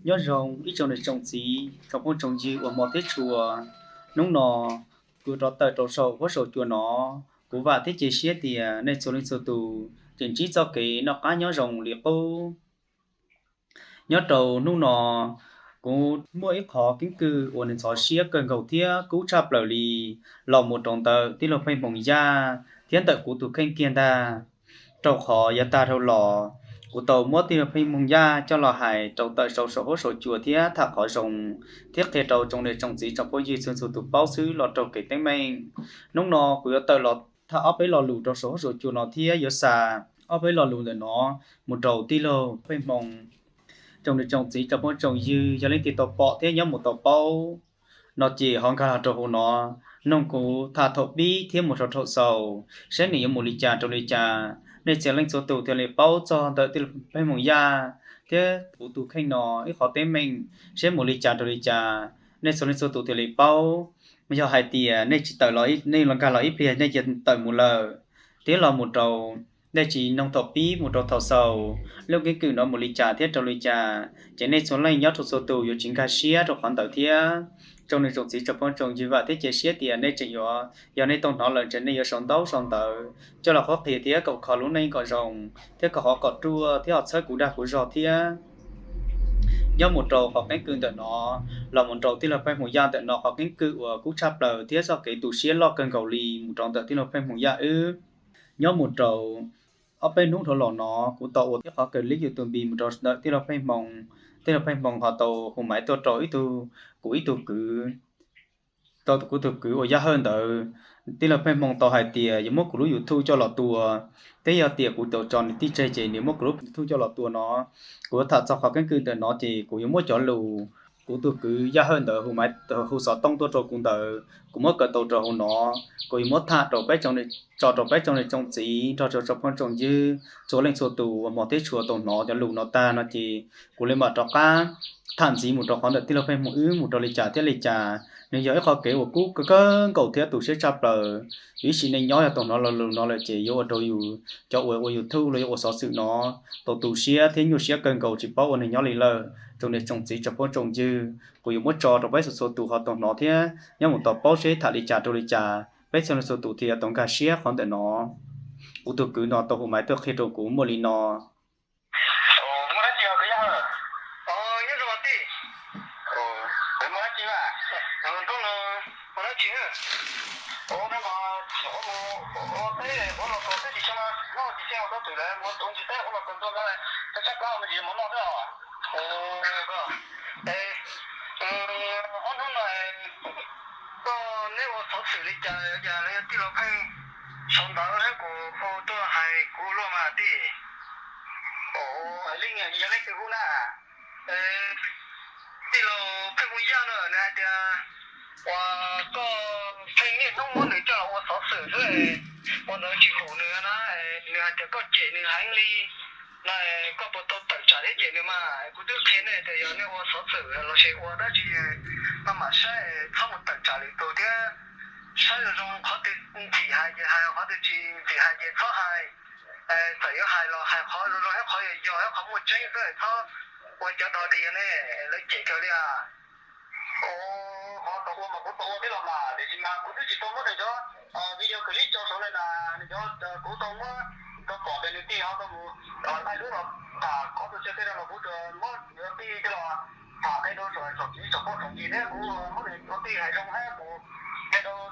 Nyob zoo ib tsoom niam tsoom txiv tsoom phooj tsoom ywg uas hmov thiab tshua. Hnub no kuv rov tawm rau saum huab saum cua no, kuv vam thiab cia siab tias nej txhua leej txhua tus tseem ntsib txoj kev noj qab nyob zoo li qub. Nyob rau hnub no, kuv muaj ib qhov keeb kwm uas nws ntxhov siab kawg nkaus thiab kub tshaj plaws li los mus rau ntawm tij laug Pheej Hmoo Yaj thiab ntawm kuv tus kheej kiag ntag. Rau qhov yav tag dhau los, kuv tau muab tij laug Pheej Hmoo Yaj coj los hais rau tawm saum saum huab saum cua thiab tham qhov zoo, thiab qhia rau tsoom niam tsoom txiv tsoom phooj ywg txhua txhua tus paub xwb los raug kev teeb meem. Hnub no kuv yuav tawm los tham ob peb lo lus rau saum huab saum cua no thiab yuav xa ob peb lo lus ntawm no mus rau tij laug Pheej Hmoo. Tsoom niam tsoom txiv tsoom phooj tsoom ywg yog leej twg tau pom thiab nyob mus tau paub no ces ho nkag los rau hauv no, noog kuv tham thaum pib thiab mus rau thaum xaus, saib nws yuav mus li cas rau li cas. Nej txhua leej txhua tus thiaj li paub txog ntawm tij laug Pheej Hmoo Yaj thiab kuv tus kheej no ib qhov teeb meem, saib mus li cas rau li cas, nej txhua leej txhua tus thiaj li paub. Yog hais tias nej tsis tawm los, nej los nkag los ib pliag nej cia tawm mus lawm, thiab los mus rau nej tsis noog thaum pib mus rau thaum xaus, lub keeb kwm no mus li cas thiab rau li cas, ces nej txhua leej nyob rau txhua tus yuav tsis nkag siab rau qhov ntawd thiab. Tsoom niam tsoom txiv tsoom phooj tsoom ywg, vam thiab cia siab tias nej tseem yuav, yog nej tau hnov lawm ces nej yuav sau ntaub sau ntawv coj los qhuab qhia thiab kom kho lub neej kom zoo, thiab kom qhov kom ruaj thiab ho txhawb kuv dag kuv zog thiab. Nyob mus rau qhov keeb kwm ntawm no, los mus rau tij laug Pheej Hmoo Yaj ntawm no, qhov keeb kwm uas kub tshaj plaws thiab txoj kev tu siab loj kawg nkaus li mus rau ntawm tij laug Pheej Hmoo Yaj wb. Nyob mus rau ob peb hnub dhau los no, kuv tau ua ib qhov kawg lib YouTube mus rau ntawm tij laug Pheej Hmoo. Tij laug Pheej Hmoo ho tau hu maiv tuaj rau ib tug, kuv ib tug kwv, tau kuv tus kwv uas Yaj Hawj ntawd. Tij laug Pheej Hmoo tau hais tias yuav muab kuv lub YouTube coj los tua, thiab yog tias kuv tau tso nws tij tseg ces nws muab kuv lub YouTube coj los tua no. Kuv yuav tham txog qhov keeb kwm ntawm no ces kuv yuav muab cov lus kuv tus kwv Yaj Hawj ntawd hu maiv, hu xov tooj tuaj rau kuv ntawd, kuv muab kaw tau rau hauv no. Kuv yuav muab tham rau peb tsoom, tso rau peb tsoom niam tsoom txiv nrog rau tsoom phooj tsoom ywg txhua leej txhua tus uas hmov thiab tshua tau hnov cov lus no tag no ces kuv li mam rov qab tham ntxiv mus rau qhov ntawm tij laug Pheej Hmoo wb mus rau li cas thiab li cas. Nws yog ib qhov kev uas kub kawg kawg nkaus thiab tu siab tshaj plaws. Vim sim neej nyob yog tau hnov lo lus no lawm ces yuav ua rau yus cov uas ua YouTube los yog ua xov xwm no tau tu siab thiab nyuaj siab kawg nkaus tsis paub ua neeg nyob li lawm. Tsoom niam tsoom txiv tsoom phooj tsoom ywg, kuv yuav muab tso rau peb txhua txhua tus ho tau hnov thiab nyob mus tau paub seb tham li cas rau li cas, peb txhua leej txhua tus thiaj tau nkag siab qhov ntawm no. Kuv tus kwv no tau hu maiv tuaj qhia rau kuv muaj li no. Muaj dab tsi os kwv Yaj? Nyob zoo tij. Muaj dab tsi mas? Koj no muaj dab tsi? Ua no mas ua teb ua los txog teb tsis tshua no, noj tsis txog tau twm lawm, mus ua ntsis teb ua los txog ntua no, teb tshab plab me ntsis mus noj xwb os. Ob hnub no koj neb ua xov xwm li cas, cas lawv yog tij laug Pheej Hmoo ntawd thiab kuv hu tuaj hais kuv luaj mas tij. Ua li yog leej twg hu na? Tij laug Pheej Hmoo Yaj no nws hais tias uas koj pheej niaj hnub muab nws coj los ua xov xwm xwb, ua ntawd tsis haum nws na, nws hais tias koj cem nws heev li. No koj puas tau tawm tsam thiab cem nws mas? Kuv twb qhia nej tias yog nej ua xov xwm los sis ua dab tsi no mam saib, txhob mus tawm tsam lwm tus thiab. Saib zoo zoo, qhov twg ntxim hais ces hais, qhov twg tsis ntxim hais ces txhob hais. Txawm yuav hais los hais qhov zoo zoo thiab qhov yog yog thiab qhov muaj tseeb xwb, txhob ua cov dog dig ne, lawv cem kawg li as. Qhov tau ua mas kuv tau ua thiab los mas, tiam sis mas kuv twb tsis tau muab nws cov video clip tso saum ne na, nws cov, kuv tau muab, tau pom tias nws tij ho tau mus laij lub los tham qhov tu siab tej no los kuv tsuas muab nws tij coj los tham qhia rau saum tsoom phooj tsoom ywg thiab kuv muab nws tij hais zoo thiab kuv qhia rau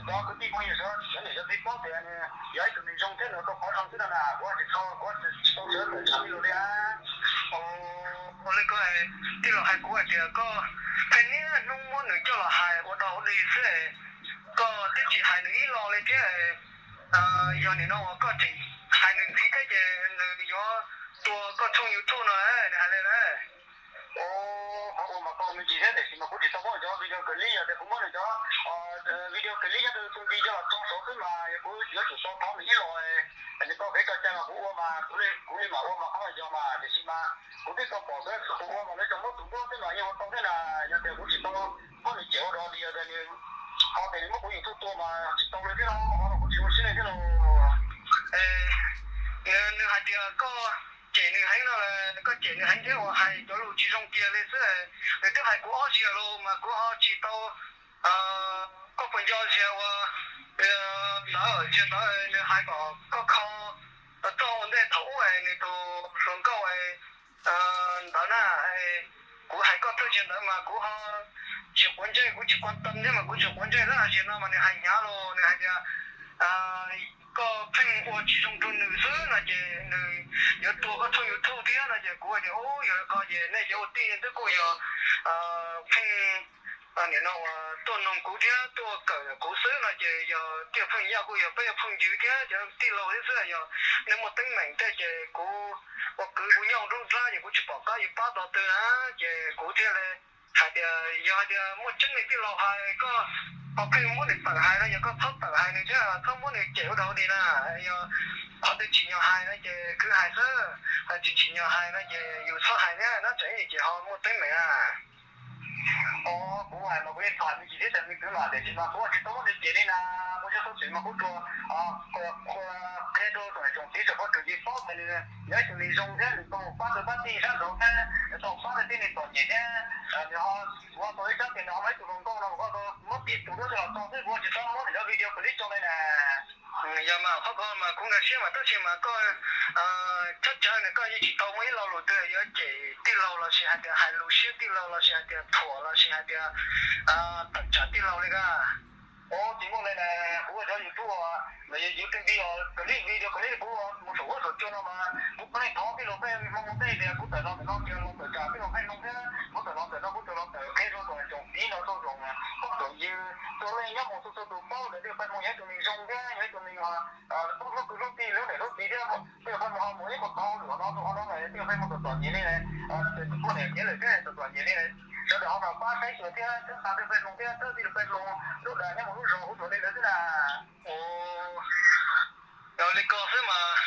cov kwv tij phooj ywg sawv daws, cov niam cov txiv paub tias nws yog ib tug neeg zoo thiab nws tau qhov zoo xwb no na, kuv tsis tau, kuv tsis tau sawv tawm tsam li lus li. Ua li koj tij laug hais kuv hais tias koj pheej niaj hnub muab nws coj los hais ua dog ua dig xwb, koj twb tsis hais nws ib los li thiab. Yog nim no uas koj tseem hais nws ntxiv thiab ces nws yuav tua koj tshooj YouTube no, nws hais li na. Qhov ua mas tau me ntsis thiab, tiam sis mas kuv tsis tau muab nws cov video clip, yog tias kuv muab nws cov video clip nyob rau tus nti coj los tso saud xwb mas yog kuv yuav tsum tau thov nws ib los. Nws tau kev tso cai mas kuv ua mas kuv li, kuv li mam ua mas qhov no yog mas, tiam sis mas kuv twb tau pom xwb, kuv ua mas lawv tseem muab tus npua xwb mas yeej ua tau thiab na. Yog tias kuv tsis tau muab nws cem ua dog dig, yog tias nws, qhov tias nws muab kuv YouTube tua mas tsis tau li thiab los, qhov no kuv tsis zoo siab li thiab los. Nws hais tias koj cem nws heev no las, koj cem nws heev thiab uas hais cov lus tsis zoo kiag li xwb. Nws twb hais kuv ob zaug los mas kuv ho tsis tau, koj puas nco zaug uas ntawd, zaug ntawd nws hais kom koj kho txog ua ntej thaum ub nws tus hluas nkauj ntawd na. Kuv hais koj txog zaug ntawd mas kuv ho tsis quav ntsej, kuv tsis quav ntsej thiab mas kuv tsis quav ntsej lawm. Zaug no mas nws hais hnyav los nws hais tias koj pheej ua tsis zoo rau nws xwb no ces nws yuav tua koj tshooj YouTube thiab no ces kuv hais tias, ub, yog li ko ces nej cov ua tij twb kuj yog pheej nim no uas tuaj noog kuv thiab tuaj kawm kuv xwb no ces yog Tiaj Pheej Yaj kuj yog peb yog phooj ywg thiab cov tij laug thiab xwb, yog nej muaj teeb meem tej ces kuv ua kwv kuv nyob nruab nrab ces kuv tsis pom qab yuav pab tau twg na, ces kuv thiaj li hais tias yog hais tias muaj tseeb li tij laug hais koj ho pheej muab nws tawm hais no yog koj txhob tawm hais nws thiab txhob muab nws cem ua dog ua dig na. Yog qhov twg tsim nyog hais no ces kwv hais xwb, tsis tsim nyog hais no ces yus txhob hais thiab na, tseem ces ho muaj teeb meem na. Os, kuv hais mas kuv yeej tham me ntsis thiab tas me kwv mas tiam sis mas kuv tsis tau muab nws cem li na. Kuv cov xov xwm mas kuv tsuas qhia rau tsoom niam tsoom txiv tsoom phooj tsoom ywg paub tias nws yog ib tug neeg zoo thiab nws tau pab kwv pab tij sab nraud thiab nws tau pab tau tib neeg txom nyem thiab nws ho, kuv ho tau ib tsab tias nws ho muaj ib tug hluas nkauj no kuv ho tau muab tib tug duab coj los tso xwb, kuv tsis tau muab nws cov video clip tso li na. Yog mas qhov ko mas kuv nkag siab mas tab sis mas koj tsab tsawv nws koj yeej tsis tau muaj ib lo lus twg yuav cem tij laug los sis hais tias hais lus siab tij laug los sis hais tias thuam los sis hais tias tawm tsam tij laug li koj. Ub, tsis muaj li na, kuv ua cov YouTube, YouTube clip, clip video clip kuv mus saum huab saum cua no mas kuv puav leej thov tij laug pheej hmoo ntej tias kuv tawm los ntawm no tias los tawm tsam tij laug pheej hmoo thiab kuv tawm los ntawm no kuv tsuas los tawm qhia rau tsoom niam tsoom txiv no rau tsoom phooj tsoom ywg txhua leej nyob mus txhua txhua tus paub tias tij laug Paj Hmoo yog ib tug neeg zoo thiab yog ib tug neeg hlub kwv hlub tij hlub niam hlub txiv thiab tij laug Paj Hmoo ho mus ib qho tau lwm no rau qhov no mas tij laug Paj Hmoo txom txom nyem li, poj niam khiav lawm thiab txom txom nyem li, sawv daws ho pab saib xyuas thiab txhawb nqa tij laug Paj Hmoo thiab txhawb tij laug Paj Hmoo lub dag nyob mus lub zos ub tsuas li lawv xwb na. Yog li ko xwb mas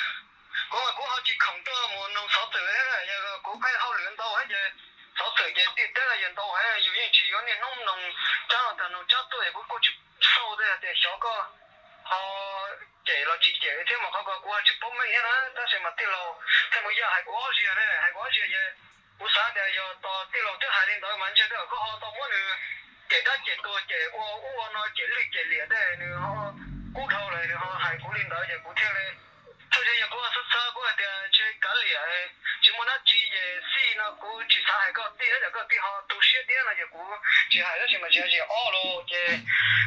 kuv mas kuv ho tsis khoom tuaj mus noog xov xwm thiab, yog kuv pheej hauj lwm ntau thiab ces xov xwm ces ntiaj teb no yus ntau heev yus yeej tsis yuav niaj hnub noog tsab no tag noog tsab tuaj es kuv kuj tsis xauj tias xyov koj ho cem los tsis cem thiab mas qhov ko kuv ho tsis paub meej thiab na. Tab sis mas tij laug Paj Hmoo Yaj hais kuv ob zaug ne, hais kuv ob zaug ces kuv xav tias yog tos tij laug twb hais li ntawd mas ntshe tej zaum koj ho tau muab nws cem dab cem tuag cem ua ub ua no cem lwj cem liam tej nws ho kub dhau lawm nws ho hais kuv li ntawd ces kuv thiaj li, thaum yog kuv xav xav kuv hais tias ntshe kav liam tsis muaj dab tsi ces xij no kuv tsis xav hais koj tij thiab, koj tij ho tu siab thiab no ces kuv tsis hais tab sis mas tsis hais tsis ob los ces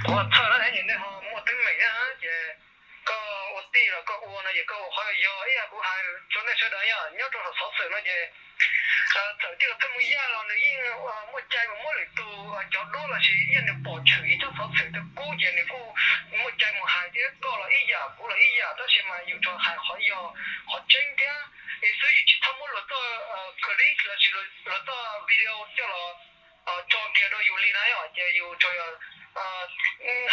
kuv txhawj na, nej ho muaj teeb meem thiab ces koj ua tij los koj ua no ces koj ua qhov yog ib yam kuv hais rau nej sawv daws yog nyob rau saum xov xwm no ces txawm tij laug Paj Hmoo Yaj los nws yeej muaj cai mus muab lwm tus cov duab los sis ib yam nws pom tshwm ib tsab xov xwm twg kub ces nws kuj muaj cai mus hais thiab, koj los ib yam kuv los ib yam tab sis mas yus tsuas hais qhov yog qhov tseeb thiab li xwb, yus tsis txhob muab luag txoj clip los sis luag txoj video coj los tso kiag rau yus li na yom, ces yus tsuas yog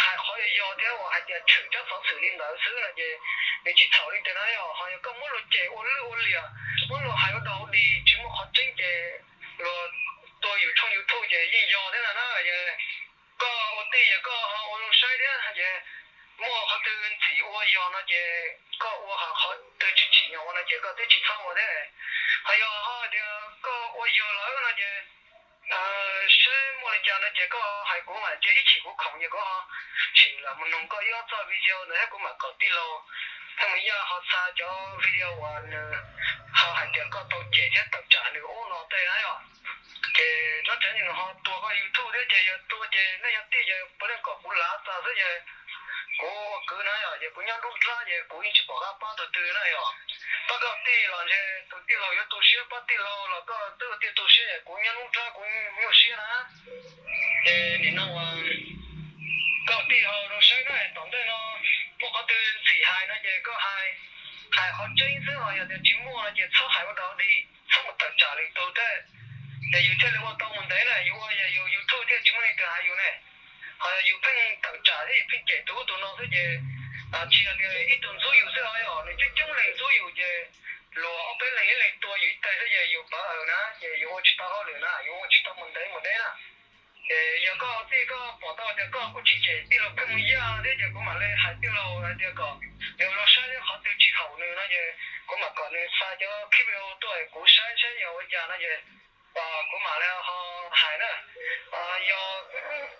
hais qhov yog yog thiab uas hais tias tshwm tsab xov xwm li ntawd xwb no ces nws tsis txhaum li ntawd na yom. Ho yog koj muab luag cem ua lwj ua liam, muab luag hais ua dog ua dig tsis muaj qhov tseeb ces luag tua yus tshooj YouTube ces yeej yog thiab na na. Koj ua tij ces koj ho ua zoo saib thiab ces muaj qhov twg ntxim ua yog no ces koj ua, ho qhov twg tsis tsim nyog ua no ces koj twb tsis txhob ua thiab. Ho yog ho tias koj ua yog lawm no ces saib muaj li cas no ces koj hais kuv mas, ces ib chim kuv khoom ces kuv ho tsim los mus noog koj ib ob txoj video ntawd thiab kuv mam kom tij laug Paj Hmoo Yaj ho xa cov video uas nws ho hais tias koj tau cem thiab tawm tsam nws ub no tej na yom. Ces nyob tsev nws ho tua koj YouTube thiab ces yog tua ces nej yog tij ces puav leej kom kuv lav xa xwb ces kuv ua kwv na yom, ces kuv nyob nruab nrab ces kuv yeej tsis pom qab pab tus twg na yom. Pab koj tij los ntshe tus tij laug yuav tu siab, pab tij laug los koj twb ua tij tu siab es kuv nyob nruab nrab kuv nyuaj siab na. Ces nim no uas koj tij ho zoo saib na, tom ntej no muaj qhov twg ntxim hais no ces koj hais, hais qhov tseeb xwb, ho yog tias tsis muaj no ces txhob hais ua dog dig, txhob mus tawm tsam lwm tus thiab. Ces yus thiaj li ua tau mus ntev na, yus ua yus YouTube thiaj tsis muaj leej twg hais yus ne. Ho yog yus pheej tawm tsam thiab yus pheej cem tus ub tus no xwb ces tsis yog tias ib tug ntxub yus xwb os, nws coob coob leej ntxub yus ces luag ob peb leeg ib leeg tua yus ib teg xwb ces yus pawv aws na, ces yus ua tsis tau hauj lwm na, yus ua tsis tau mus ntev mus deb na. Ces yog koj tij koj pom tau tias koj kuj tsis cem tij laug Pheej Mus Yaj thiab ces kuv mam li hais tij laug hais tias kom Nws los saib thiab qhov twg tsis haum nws no ces kuv mam kom nws xa cov clip video tuaj kuv saib saib yog ua cas no ces kuv mam li ho hais na. Yog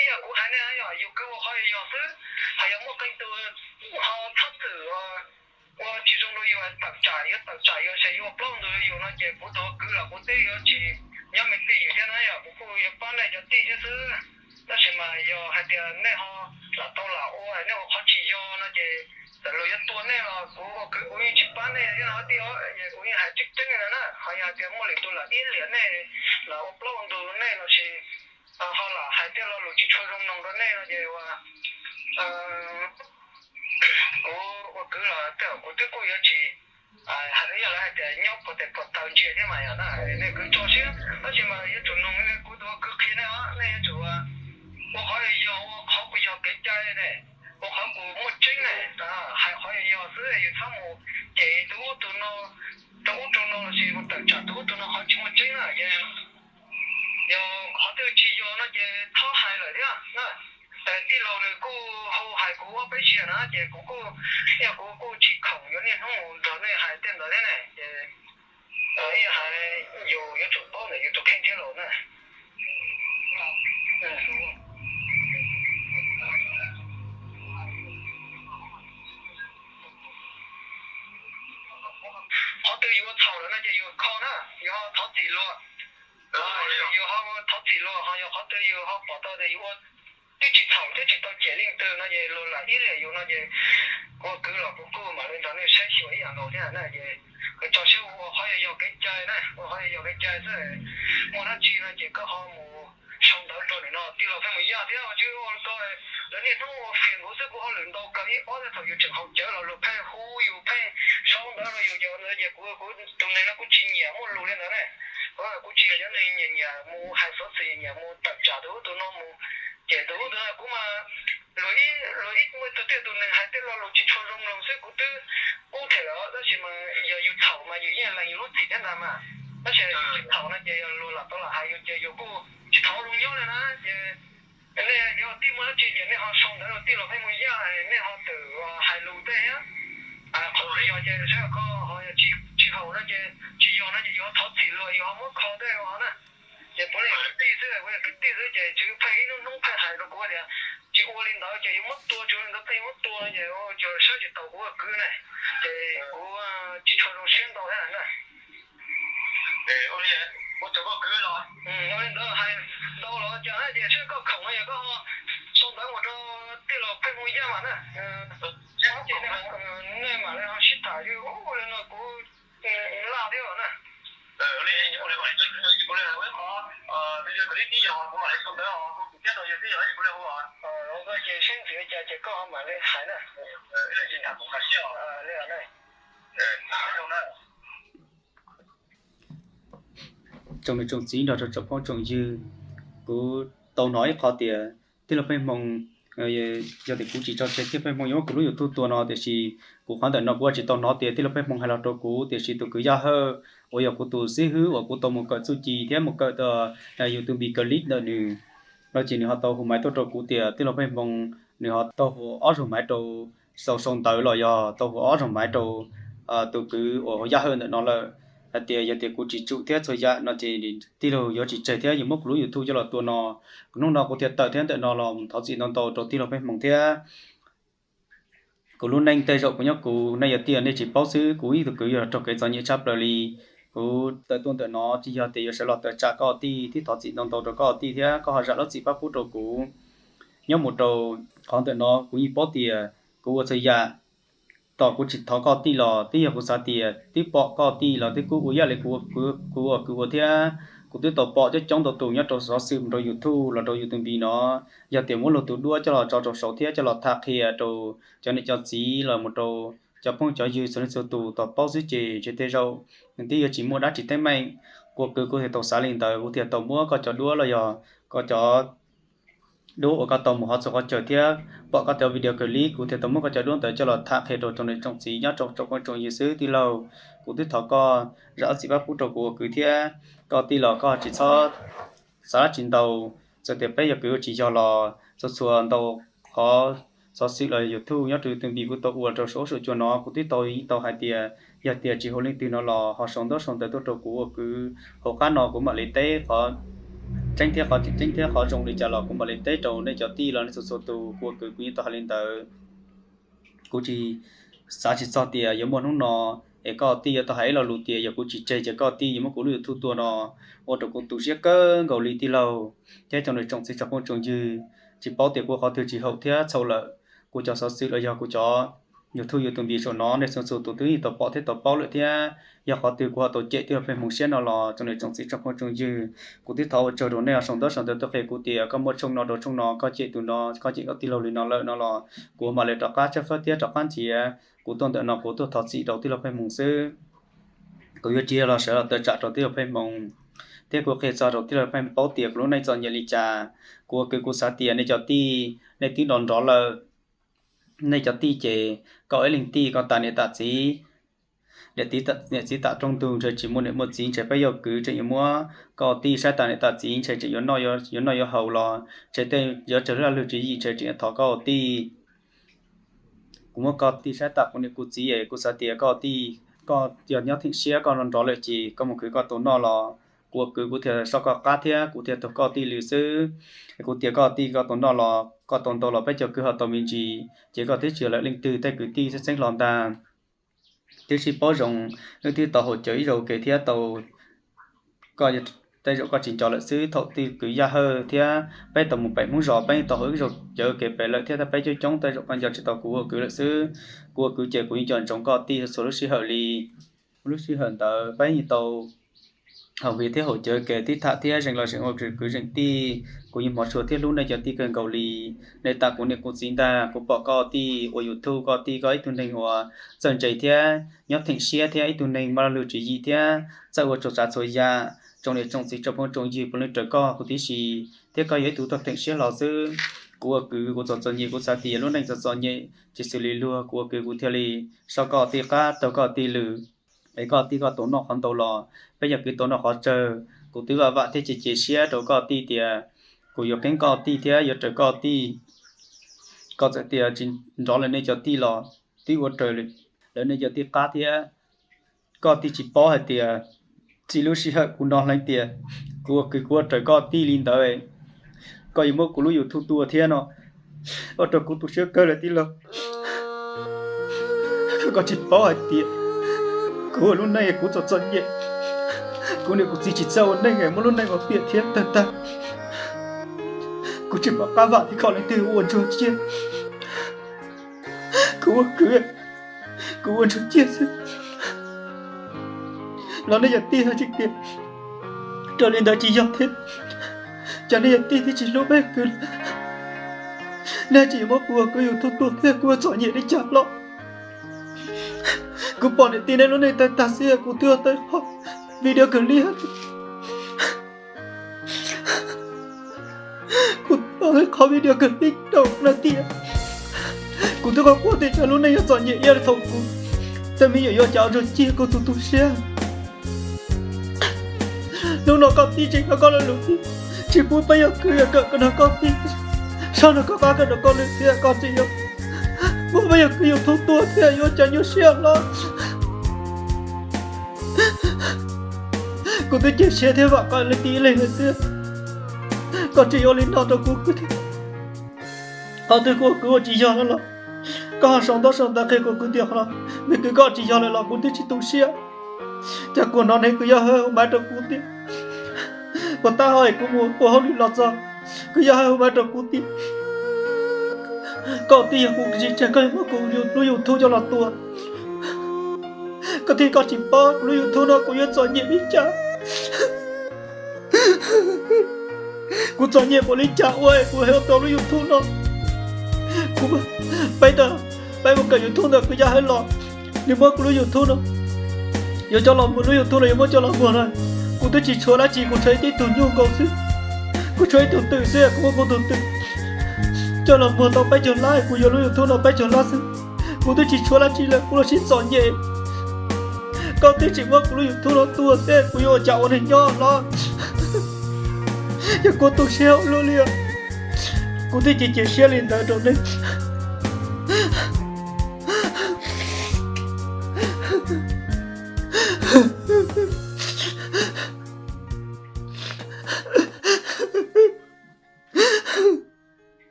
ib yam kuv hais nej yog yus kwv ua qhov yog yog xwb, hos yog muaj qee tus ho txhob txwm ua tsis zoo rau yus tawm tsam yuav tawm tsam yus es yuav ua plaub ntug rau yus no ces kuv tus ua kwv los kuv twb yuav tsis nyob me tij yus thiab na yog kuv kuj yuav pab nej cov tij thiab xwb. Tab sis mas yog hais tias nej ho lam tau lam ua nej ua qhov tsis yog no ces txawm luag yuav tua nej los kuv ua kwv kuv yeej tsis pab nej thiab no tij os. Kuv yeej hais tseeb tseeb li no na, ho yog hais tias muaj lwm tus lam iab liam nej, lam ua plaub ua ntug nej los sis ho lam hais tej lo lus tsis tshua zoo mloog rau nej no ces ua kuv ua kwv los tej zaum kuv twb kuj yuav tsis hais li yog lawv hais tias nyob puag tes puag taw ntsia thiab mas yog na, nej kwv tso siab tab sis mas yuav tsum noog kuv tus ua kwv qhia nej os, nej yuav tsum ua qhov yog ua qhov kuv yog kev cai ne, ua qhov kuv muaj tseeb ne, hais qhov yog yog xwb, yus txhob mus cem tus ub tus no rau ub rau no los sis mus tawm tsam tus ub tus no qhov tsis muaj tseeb na ces yog qhov twg tsis yog no ces txhob hais lawm thiab na. Tij laug nws kuj hu hais kuv ob peb zaug na ces kuv kuj, yog kuv kuj tsis khoom yuav niaj hnub mus nrog nej hais tej ntawd thiab ne ces ib yam hais yus yuav tsum paub ntawm yus tus kheej thiab los na. Qhov twg yus ua txhaum lawm no ces yus kho na, yus ho thov txim luag. Yus ho thov txim luag ho yog qhov twg yus ho pom tau tias yus ua twb tsis txhaum thiab tsis tau cem leej twg no ces luag lam iab liam yus no ces kuv ua kwv los kuv kuj mam li nrog nej saib xyuas ib yam nkaus thiab na ces kuv tso siab ua qhov yog yog kev cai na, ua qhov yog yog kev cai xwb. Muaj dab tsi no ces koj ho mus sau ntawv rau nws no tij laug Pheej Mus Yaj thiab ua tsis ua ko lawv niaj hnub ua fias nkuv xwb kuv ho lwm ntau kawg ib ob thiab thaum yus tseem haus cawv los luag pheej hu yus pheej sau ntawv rau yus ces kuv kuv tus neeg no kuv tsis nyiam muaj lus li ntawd ne. Kuv kuv tsis yog cov neeg nyiam nyiam mus hais xov xwm nyiam mus tawm tsam tus ub tus no mus cem tus ub tus no kuv mas luag ib luag ib muaj tus tej tus neeg hais tej lo lus tsis tshua zoo mloog xwb kuv twb pub them lawm tab sis mas yog yus txhaum mas yus yeej lees yus lub txim thiab ntag mas. Tab sis yus tsis txhaum no ces yog luag lam tau lam hais yus ces yus kuj tsis thov zoo nyob li na ces nej yog tij muaj dab tsi ces nej ho sau ntawv rau tij laug Pheej Mus Yaj, nej ho twm hais lus tej thiab. Qhov twg yog ces saib koj ho yog tsis haum no ces tsis yog no ces yus ho thov txim luag yus ho muab kho tej ho na. Ces puav leej kwv tij xwb, puav leej kwv tij xwb ces tswv pheej ib hnub hnub pheej hais rau kuv tias tsis ua li ntawd ces yuav muab tua, tsis ua li ntawd pheej yuav muab tua no ces saib tsis taus kuv ua kwv ne, ces kuv tsis tshua zoo siab ntau thiab na. Ua li ntawd hais ntau los cas na ces saib koj khoom no yog koj ho sau ntawv mus rau tij laug Pheej Hmoo Yaj mas na. Ces nej mam li ho sib tham, ua li no kuv laj thiab na. Ces seb ntxim li cas ces koj ho mam li hais na. Li na. Tsoom niam tsoom txiv nrog rau tsoom phooj tsoom ywg, kuv tau hnov ib qho tias tij laug Pheej Hmoo, yog tias kuv tsis tso tseg tij laug Pheej Hmoo yuav muab kuv lub YouTube tua no tiam sis kuv qhov ntawm no kuv tsis tau hnov tias tij laug Pheej Hmoo hais los rau kuv tiam sis tus kwv Yaj Hawj uas yog kuv tus xib hwb uas kuv tau mus kawm txuj ci thiab mus kawm YouTube clip ntawm nws no ces nws ho tau hu maiv tuaj rau kuv tias tij laug Pheej Hmoo nws ho tau hu ob zaug maiv rau, sau sau ntawv los yog tau hu ob zaug maiv rau tus kwv uas Yaj Hawj ntawm no lawm hais tias yog tias kuv tsis tsum thiab txhua yam no ces tij laug yuav tsis tseg thiab yuav muab kuv lub YouTube coj los tua no. Kuv hnub no kuv thiaj tawm thiab ntawm no los thov txim ntau ntau rau tij laug Pheej Hmoo thiab. Kuv lub neej tej zaum kuv nyob kuv nej yog tij nej tsis paub xwb, kuv ib tug kwv yog raug kev txom nyem tshaj plaws li. Kuv tawm tuaj ntawm no tsis yog tias yuav sawv los tawm tsam koj tij, thiab thov txim ntau ntau rau koj tij thiab koj ho zam lub txim pab pub rau kuv. Nyob mus rau qhov ntawm no kuv yeej paub tias kuv ua txhua yam, tos kuv tsis thov koj tij los twb yog kuv xav tias twb pom koj tij los twb kuj ua ib yam li kuv ua kwv ua thiab. Kuv twb tau pom coob coob ntau tus nyob rau xov xwm mus rau YouTube los rau YouTube npis no, yog tias muab luag tus duab coj los tso rau saud thiab coj los tham qhia rau cov niam cov txiv los mus rau cov phooj cov ywg txhua leej txhua tus tau paub xwb ces ntshe tej zaum nws twb yuav tsis muaj dab tsi teeb meem. Kuv ua kwv kuv thiaj tau xav li ntawd, kuv thiaj tau muab koj cov duab los yog koj cov duab uas koj tau mus hov txhua qhov chaw thiab pom koj tej video clip, kuv thiaj tau muab koj cov duab ntawd coj los tham qhia rau tsoom niam tsoom txiv nyob rau tsoom phooj tsoom ywg xwb tij laug. Kuv twb thov koj zam lub txim pab pub rau kuv ua kwv thiab koj tij los koj tsis txhob xav dab tsi ntau. Txawm tias peb yog kwv tsis yog los txhua txhua ntau qhov xov xwm los YouTube nyob rau tus npis kuv tau ua rau saum huab saum cua no, kuv twb tau yeej tau hais tias yog tias tsis hu leej twg no los ho sau ntaub sau ntawv tuaj rau kuv ua kwv. Hauv qab no kuv mam li teb qhov tseeb thiab qhov tsis tseeb thiab qhov zoo li cas los kuv mam li teb rau nej cov tij los nej txhua txhua tus, kuv ua kwv kuv yeej tau hais li ntawd. Kuv tsis xav tsis txog tias yuav muaj hnub no es koj tij yuav tau hais ib lo lus tias yog kuv tsis tseg ces koj tij yuav muab kuv lub YouTube tua no, ua rau kuv tu siab kawg nkaus li tij laug thiab cov niam tsoom txiv tsoom phooj tsoom ywg. Tsis paub tias kuv qhov twg tsis haum thiab txhaum lawm, kuv cov xov xwm los yog kuv cov YouTube, YouTube npis saum no nej txhua txhua tus twb yeej tau pom thiab tau paub lawm thiab. Yog qhov twg kuv ho tau cem tij laug Pheej Hmoo siab no los tsoom niam tsoom txiv tsoom phooj tsoom ywg, kuv twb thov ua tsaug rau nej ho sau ntaub sau ntawv tuaj qhia kuv tias koj muaj tshooj no rau tshooj no, koj cem tus no, koj cem koj tij laug li no lawm no los kuv mam li rov qab tshawb fawb thiab rov qab nrhiav. Kuv tuaj ntawm no kuv tuaj thov txim rau tij laug Pheej Hmoo xwb. Kuv yuav tsis los sawv los tawm tsam rau tij laug Pheej Hmoo thiab kuv qhia txog rau tij laug Pheej Hmoo paub tias kuv lub neej txom nyem li cas. Kuv ua kwv kuv xav tias nej cov tij nej twb nrov nrov lawm, nej cov tij ces koj ib leeg tij koj tas niam tas txiv, niam txiv tam rooj ntug ntshe tsis muaj niam muaj txiv, ntshe peb yog kwv tseem yuav muab koj tij saib tas niam tas txiv, ntshe tseem yuav noj yuav haus los ntshe tej yuav raws laj lug tswv yim ntshe tseem yuav thov koj tij. Kuv muab koj tij saib tas kuv niam kuv txiv es kuv xav tias koj tij, koj yog nyob theem siab koj nrov nrov lawm ces koj mus khwv koj tau noj los kuv ua kwv kuv thiaj soj koj qab thiab kuv thiaj taug koj tij lw xwb. Es kuv tias koj tij koj tau noj los koj tau ntau los peb cov kwv ho tau me ntsis ces koj twb tsis yog lawv leej twg tej kwv tij txheeb txheeb hlo ntag. Twb sib paub zoo, wb twb tau haus cawv ib zaug ke thiab tau, koj tej zaum koj tsis nco lawm xwb, thaum twg kwv Yaj Hawj thiab peb tau mus pem Hmoob zos peb tau haus ib zaug cawv ke pem lawm thiab tab peb coob coob tej zaum koj nco tsis tau kuv ua kwv lawm xwb. Kuv ua kwv ces kuv yeej nco ntsoov koj tij txhua lub sij hawm li. Lub sij hawm ntawd peb yeej tau haus nqi thiab haus cawv ke tib tham thiab zeem los zeem ua kwv zeem tij. Kuv yeej hmov tshua thiab hlub nej cov tij kawg nkaus li. Nej tas kuv niam kuv txiv ntag, kuv pom koj tij ua YouTube, koj tij koj ib tug neeg uas txawj ntse thiab nyob theem siab thiab ib tug neeg muaj laj lug tswv yim thiab txawj ua txhua tsav txhua yam. Tsoom niam tsoom txiv tsoom phooj tsoom ywg puav leej raws koj huv tib si thiab koj yog ib tug tuag theem siab hlo xwb. Kuv ua kwv kuv txom txom nyem kuv xav tias lub neej txom txom nyem tsis xws li luag, kuv ua kwv kuv thiaj li soj koj tij qab taug koj tij lw es koj tij koj tau noj qhov ntau los peb yog kwv tau noj qhov tsawg. Kuv twb vam vam thiab cem cem siab rau koj tij tias kuv yuav qeeb koj tij thiab yuav raws koj tij. Koj txawm tias tsis nrov lawv nej cov tij los twb ua raws lawv nej cov tij qab thiab. Koj tij tsis paub hais tias txij lub sij hawm kuv hnov hleev tias kuv ua kwv kuv ua raws koj tij li ntawd, koj yuav muab kuv lub YouTube tua thiab no, ua rau kuv tu siab kawg lawm tij laug. Koj tsis paub hais tias kuv ua lub neej kuv txom txom nyem, kuv niam kuv txiv tsis txawj ua neej muab lub neej ua piam thiab tawg tag. Kuv tsis pom qab vam thiab kom leej twg ua ntsuag ciaj. Kuv ua kwv, kuv ua ntsuag ciaj xwb los nej yog tij hais tseem tias raws li ntawd tsis yog thiab. Cas nej yog tij thiab tsis hlub peb kwv, nej tseem yuav muab kuv ua kwv YouTube tua thiab kuv ua txom nyem li cas los. Kuv pom niam tij nej lub neej tawg tag xwb kuv twb ua tau qhov video clip, kuv ua qhov video clip rau nej tias kuv twb qhov quaj tias cov lub neej yuav txom nyem ib yam li thaum kuv tej me nyuam yuav cas ua ntsuag ciaj kuv tus tu siab. Hnub no koj tij tseem nrog koj lo lus thiab tsis pub peb yog kwv yuav kawm koj nrog koj tij, soj nrog koj qab kawm nrog koj lwm thiab koj tseem yuav muab peb yog kwv YouTube tua thiab yuav cas nyuaj siab los. Kuv twb cia siab thiab vam koj leej tij ib leeg lawm xwb, koj tseem yuav ua li no rau kuv kwv thiab. Qhov twg kuv ua kwv ua tsis yog lawm los koj ho sau ntaub sau ntawv qhia kuv kwv tias qhov no, nws kwv koj tsis yog lawm los kuv twb tsis tu siab. Cas kuv hnov ne kwv Yaj Hawj hu maiv rau kuv tias puas tab hau es kuv mus ua hauj lwm los txog, kwv Yaj Hawj hu maiv rau kuv tias koj tij yog kuv tsis tseg koj yuav muab kuv lub YouTube coj los tua. Koj tij koj tsis paub kuv lub YouTube no kuv yuav txom nyem li cas. Kuv txom nyem npaum li cas ua es kuv yuav tau lub YouTube no. Kuv, peb, peb mus kawm YouTube ntawm kwv Yaj Hawj los, nws muab kuv lub YouTube no yuav coj los muag, lub YouTube no yuav muab coj los muag no. Kuv twb tsis tshuav dab tsi, kuv tshuav ib tug nyuj nkaus xwb, kuv tshuav ib tug twm xwb, kuv muab kuv tus twm coj los muag tau peb caug lab, kuv yuav lub YouTube no peb caug lab xwb. Kuv twb tsis tshuav dab tsi lawm, kuv los sib txom nyem. Koj twb tseem muab kuv lub YouTube no tua thiab kuv yuav ua cas ua neeg nyob los? Yog kuv tu siab ua luaj li, kuv twb cia cia siab li ntawd rau nej.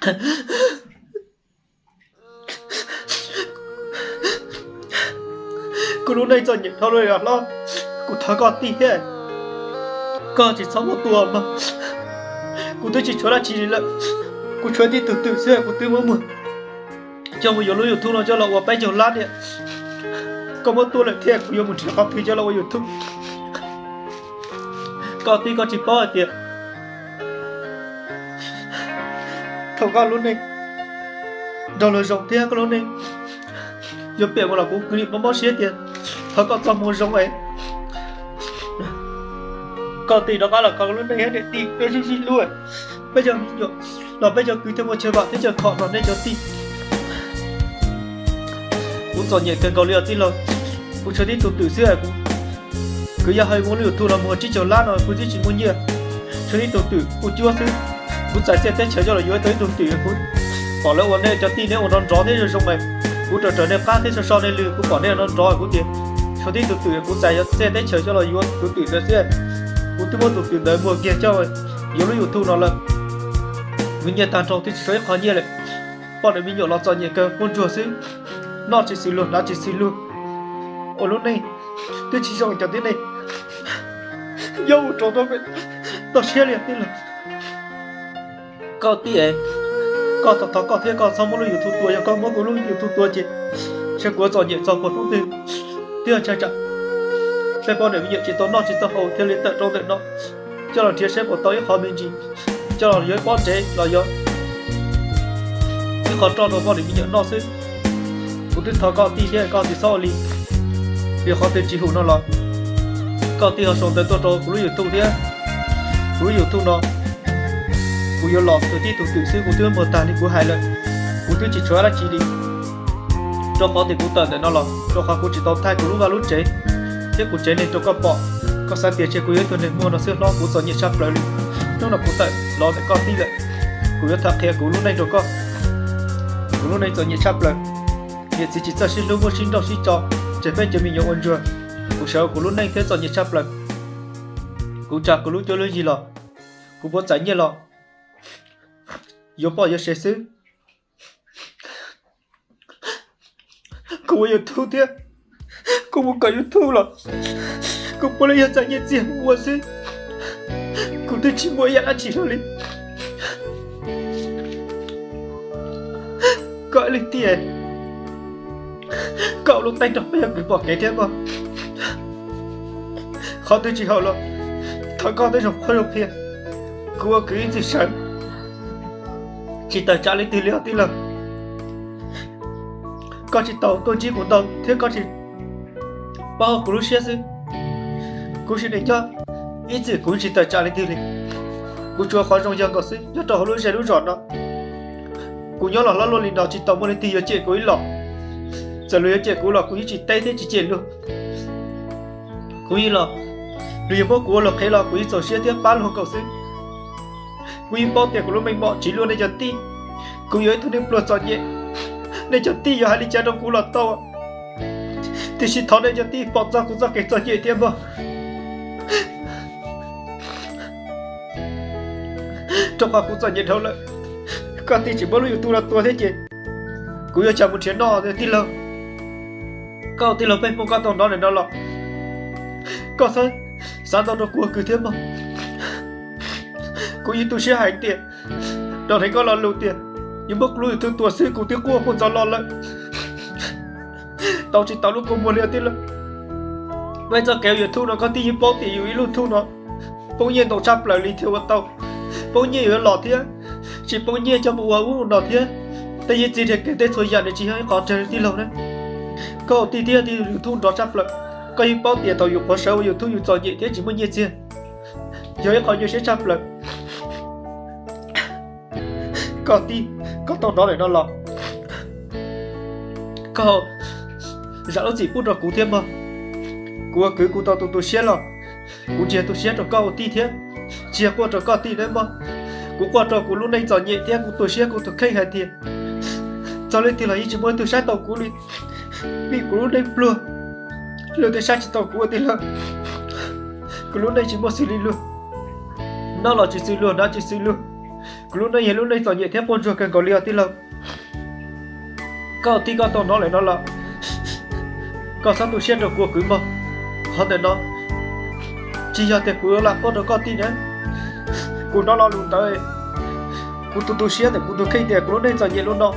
Kuv lub neej txom nyem dhau lawm hlob, kuv thov koj tij thiab, koj tsis txhob muab tua mas. Kuv twb tsis tshuav dab tsi li lawm, kuv tshuav tib tug twm xwb kuv twb muab muag coj mus yuav lub YouTube no coj los ua peb caug lab niam. Koj muab tua lawm thiab kuv yuav mus nrhiav qhov twg coj los ua YouTube? Koj tij koj tsis paub hais tias thaum koj lub neej nrog luag zoo thiab koj lub neej yuav piam mus los kuv kwv yees mob mob siab tias thov koj txoj hmoo zoo es koj tij rov qab los kho lub neej thiab niam tij peb sib sib hlub, peb cov me nyuam los peb cov kwv tij muaj chaw vam thiab chaw khom rau nej cov tij. Kuv txom nyem kawg nkaus li os tij laug, kuv tshuav tib tug twm xwb es kuv kwv yees hais muab lub YouTube no muag tsib caug lab no kuv twb tsis muaj nyiaj, tshuav tib tug twm kuj cuab xwb. Kuv txais txiaj teb chaws coj los yuav tau ib tug twm, kuv pom lawv ua nej cov tij neb ua nrov nrov thiab zoo zoo mas kuv raws raws nej qab thiab so so nej lwg kuv pom nej ua nrov nrov kuv tias tshuav tib tug twm kuv txais txiaj teb chaws coj los yuav tus twm ntawd xwb. Kuv twb muab tus twm ntawd muag kiag coj yuav lub YouTube no lawm. Kuv nyiaj tag nrho twb tsis tshuav ib qho nyiaj lawm. Poj niam me nyuam los txom nyem kawg quaj ntsuag xwb, noj tsis xws luag hnav tsis xws luag, ua lub neej twb tsis zoo cov tib neeg nyob ua rau toj siab li tij laug. Koj tij es, koj thov thov koj thiab koj txhob muab lub YouTube tua, yog koj muab kuv lub YouTube tua ces ntshe kuv yuav txom nyem txog puag hnub twg. Twb yog tsam peb poj niam me nyuam tsis tau noj tsis tau haus thiaj li tawm rau ntawm no coj los nrhiav saib puas tau ib qho me ntsis coj los yuav ib pob ntsev los yog ib qho roj rau poj niam me nyuam noj xwb. Kuv twb thov koj tij thiab koj tsis txhob ua li, vim qhov twg tsis hum no los koj tij ho sau ntawv tuaj rau kuv lub YouTube thiab. Kuv lub YouTube no kuv yuav los txog tib tug twm xwb kuv twb muag tag li kuv hais lawm, kuv twb tsis tshuav dab tsi li. Rau qhov tias kuv tawm ntawm no los rau qhov kuv tsis tau thaij kuv lub vaj lub tsev thiab kuv tsev neeg rau koj pom, koj xav tias ntshe kuv yog ib tug neeg muag no xwb hlob, kuv txom nyem tshaj plaws li. Hnub no kuv tawm los ntawm koj tij lawm, kuv yuav tham qhia kuv lub neej rau koj. Kuv lub neej txom nyem tshaj plaws, niam txiv tsis txawj sib hlub muab sib nrauj sib tso, tseg peb cov me nyuam ua ntsuag. Kuv sawv kuv lub neej thiab txom nyem tshaj plaws. Kuv tsa kuv lub cuab lub yig los, kuv puas txais nyiaj los yuav poj yuav sev xwb. Kuv ua YouTube thiab kuv mus kawm YouTube los kuv puav leej yog txais nyiaj txiag mus ua xwb, kuv twb tsis muaj ib yam dab tsi hlo li. Koj leej tij, koj ua lub teeb rau peb yog kwv pom kev thiab mog. Qhov twg tsis haum los thov koj tej zaum qhuab zoo qhia, kuv ua kwv ib txwm sawv tsis tawm tsam leej twg li os tij laug. Koj tsis tau tuaj ntsib kuv ntau thiab koj tsis paub kuv lub siab xwb. Kuv sim neej nyob ib txwm kuv tsis tawm tsam leej twg li. Kuv tsuas qhov zoo yog nkaus xwb nyob rau hauv lub zej lub zos no. Kuv nyob los hlob luaj li no tsis tau muaj leej twg yuav cem kuv ib los. Txawm luag yuav cem kuv los kuv yeej tsis teb thiab tsis cem luag. Kuv yeej los, luag yuav muab kuv ua luag qhev los kuv yeej txaus siab thiab pab luag nkaus xwb. Kuv yeej paub tias kuv lub meej mom tsis luaj nej cov tij. Kuv yog ib tug neeg pluag txom nyem, nej cov tij yuav hais li cas rau kuv los tau, tiam sis thov nej cov tij pom txog kuv txoj kev txom nyem thiab mog. Rau qhov kuv txom nyem dhau lawm, koj tij tseem muab lub YouTube no tua thiab ces kuv yuav cas mus nrhiav noj tij laug. Koj tij laug peb Hmoob koj tau hnov ntawm no los koj txhob xav ntau rau kuv ua kwv thiab mog. Kuv yeej tu siab hais tias, rau hneev koj lo lus tias yuav muab kuv lub YouTube tua xwb kuv twb quaj puag ntxov los lawm. Tau tsis tau lub kua muag li tij laug. Peb txoj kev YouTube no koj tij yeej paub tias yus ib lub YouTube no poob nyiaj ntau tshaj plaws li thiaj ua tau. Poob nyiaj yuav los thiab, tsis poob nyiaj coj mus ua ub no thiab. Tej yeej txiv riam kev tej txhua yam nws tsis yog ib qhov tsawg tij laug na. Koj tij thiab tij YouTube nrov tshaj plaws, koj yeej paub tias thaum yus qhuav sawv ua YouTube yus txom nyem thiab tsis muaj nyiaj txiag, yog ib qho nyuaj siab tshaj plaws. Koj tij, koj tau hnov ntawm no los koj zam lub txim pub rau kuv thiab mog. Kuv ua kwv kuv tau tu tu siab los, kuv ntsia tu siab rau koj ua tij thiab, tsis yog quaj rau koj tij nawb mog. Kuv quaj rau kuv lub neej txom nyem thiab kuv tu siab kuv tus kheej hais tias txog leej twg los yeej tsis muaj leej twg saib tau kuv li, vim kuv lub neej pluag, luag tej saib tsis tau kuv ua tij laug. Kuv lub neej tsis muaj xws li luag, noj los tsis xws luag hnav tsis xws luag. Kuv lub neej yog lub neej txom nyem thiab quaj ntsuag kawg nkaus li os tij laug. Koj tij koj tau hnov lawm no los koj txhob tu siab rau kuv kwv mog. Qhov ntawm no tsis yog tias kuv yuav lam quaj rau koj tij na. Kuv hnov lo lus ntawd, kuv tu tu siab ntawm kuv tus kheej tias kuv lub neej txom nyem li no,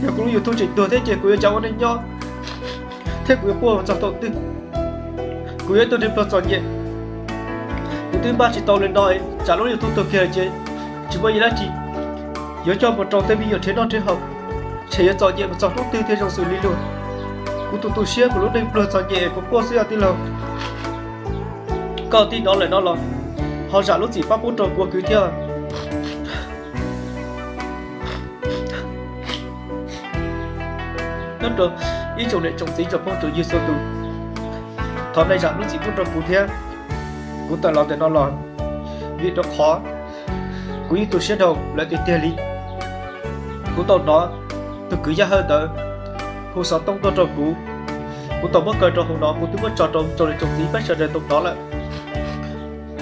yog kuv lub YouTube tseem tuag thiab ces kuv yuav cas ua neej nyob thiab kuv yuav quaj txog thaum twg? Kuv yog ib tug neeg pluag txom nyem, kuv twb npaj tsis tau li no, tsam lub YouTube tuag kiag ces tsis muaj ib yam dab tsi yuav coj mus rau tej me nyuam rhiav noj rhiav haus, tshem yuav txom nyem mus txog hnub twg thiaj zoo xws li luag. Kuv tu tu siab kuv lub neej pluag txom nyem kuv quaj xwb os tij laug. Koj tij hnov lawm no los ho zam lub txim pab pub rau kuv kwv thiab. Nyob rau ib tsoom niam tsoom txiv tsoom phooj tsoom ywg txhua tus, thov nej zam lub txim pub rau kuv thiab. Kuv tawm los ntawm no los vim rau qhov kuv yeej tu siab dhau lawm tiag tiag li. Kuv tau hnov tus kwv Yaj Hawj ntawd hu xov tooj tuaj rau kuv, kuv tau muab kaw rau hauv no, kuv twb muab tso rau tsoom niam tsoom txiv peb sawv daws tau hnov lawm.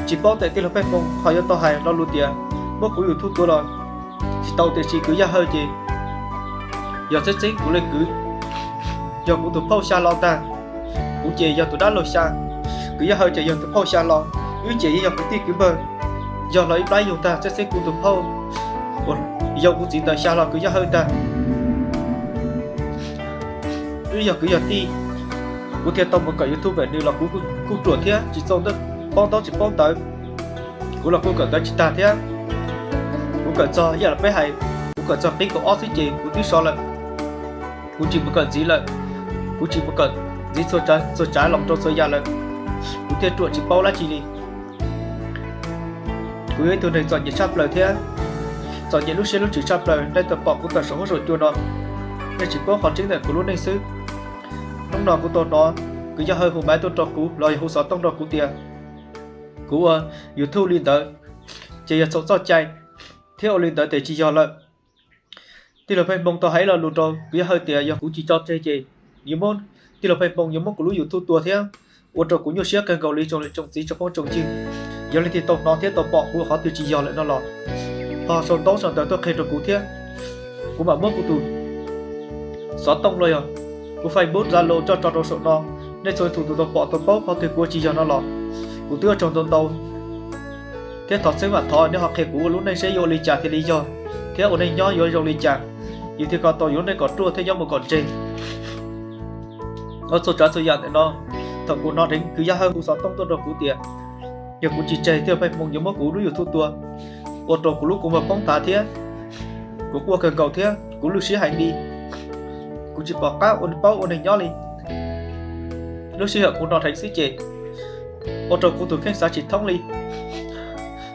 Tsis paub tes tij laug Pheej Hmoo ho yuav tau hais lo lus tias muab kuv YouTube tua los tsis tau, tiam sis kwv Yaj Hawj ces yog txheeb txheeb kuv li kwv, yog kuv tus phauj xya hlo ntag. Kuv ces yog tus dab laug xya, kwv Yaj Hawj ces yog tus phauj xya hlo. Wb ces yeej yog kwv tij kwv npawg, yog hlo ib plab yug ntag, txheeb txheeb kuv tus phauj uas yau kuv txiv ntawd xya hlo kwv Yaj Hawj ntag. Wb yog kwv yog tij, kuv thiaj tau mus kawm YouTube ntawm nws los kuv kuj ruam thiab tsis txaus paub ntaub tsis paub ntawv. Kuv los kuj kawm ntawv tsis tag thiab. Kuv kawm txog ib yam li peb hais, kuv kawm txog qib kaum ob xwb ces kuv twb so lawm. Kuv tsis mus kawm ntxiv lawm, kuv tsis mus kawm ntxiv txhua tsav los rau txhua yam lawm, kuv thiaj ruam tsis paub dab tsi li. Kuv yog ib tug neeg txom nyem tshaj plaws thiab txom nyem lub siab lub ntsws tshaj plaws. Nej tau pom kuv tawm saum huab saum cua no, nej tsis paub qhov tseeb ntawm kuv lub neej xwb. Hnub no kuv tau hnov kwv Yaj Hawj hu maiv tuaj rau kuv los yog hu xov tooj rau kuv tias kuv ua YouTube li ntawd ces yog txhaum txoj cai thiab ua li ntawd tes tsis yog lawm. Tij laug Pheej Hmoo tau hais ib lo lus rau kwv Yaj Hawj tias yog kuv tsis tso tseg ces yuav muab, tij laug Pheej Hmoo yuav muab kuv lub YouTube tua thiab, ua rau kuv nyuaj siab kawg nkaus li tsoom niam tsoom txiv tsoom phooj tsoom ywg. Yog leej twg tau hnov thiab tau pom kuv qhov twg tsis yog lawm no los ho sau ntaub sau ntawv tuaj qhia rau kuv thiab. Kuv mam muab kuv tus xov tooj los yog kuv Facebook, Zalo coj tso rau saum no. Nej txhua tus tau pom tau paub qhov twg kuv ua tsis yog no los kuv twb ua tsaug ntau ntau. Thiab thov txheeb vam thov nej ho qhia kuv ua lub neej seb yuav ua li cas thiaj li yog, thiab ua neej nyob yuav zoo li cas, yus thiaj kom tau yus lub neej kom ruaj thiab nyob mus kom ntse. Txhua tsav txhua yam ntawm no, thaum kuv hnov dheev kwv Yaj Hawj hu xov tooj tuaj rau kuv tias yog kuv tsis tseg tij laug Pheej Hmoo yuav muab kuv lub YouTube tua, ua rau kuv lub kua muag poob tas thiab kuv quaj kawg nkaus thiab kuv lub siab heev li. Kuv tsis pom qab ua paub ua neeg nyob li. Lub sij hawm kuv hnov dheev xwb ces ua rau kuv tus kheej xav tsis thoob li.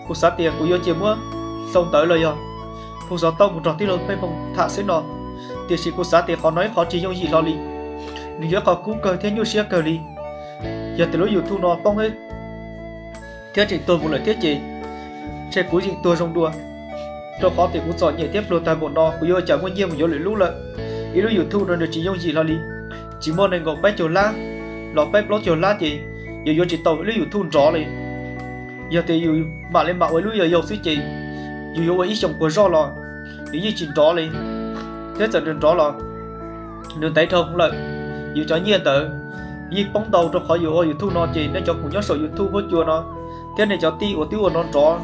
Kuv xav tias kuv yuav cia muab sau ntawv los yog hu xov tooj mus nrog tij laug Pheej Hmoo tham xwb no, tiam sis kuv xav tias qhov no ib qhov tsis yooj yim hlo li. Nws yog ib qho kub kawg thiab nyuaj siab kawg li. Yog tias lub YouTube no poob thiab tseem tuag mus lawm thiab ces ntshe kuv yeej tuag zoo dua, rau qhov tias kuv txom nyem thiab pluag tag npaum no kuv yuav ua cas muaj nyiaj mus yuav lwm lub lawm. Ib lub YouTube no nws tsis yooj yim hlo li. Tsis muaj nees nkaum peb caug lab los peb plaub caug lab ces yus yuav tsis tau ib lub YouTube nrov li. Yog tias yus mam li mam ua ib lub yau yau xwb ces yus yuav ua ib xyoos puas zoj los nws yeej tsis nrov li. Thiab txawm nws nrov los nws ntev dhau lawm, yus cov nyiaj ntawd yeej poob ntau, rau qhov yus ua YouTube no ces nej cov khoom nyob saum YouTube huab cua no thiab nej cov tij uas twb ua nrov nrov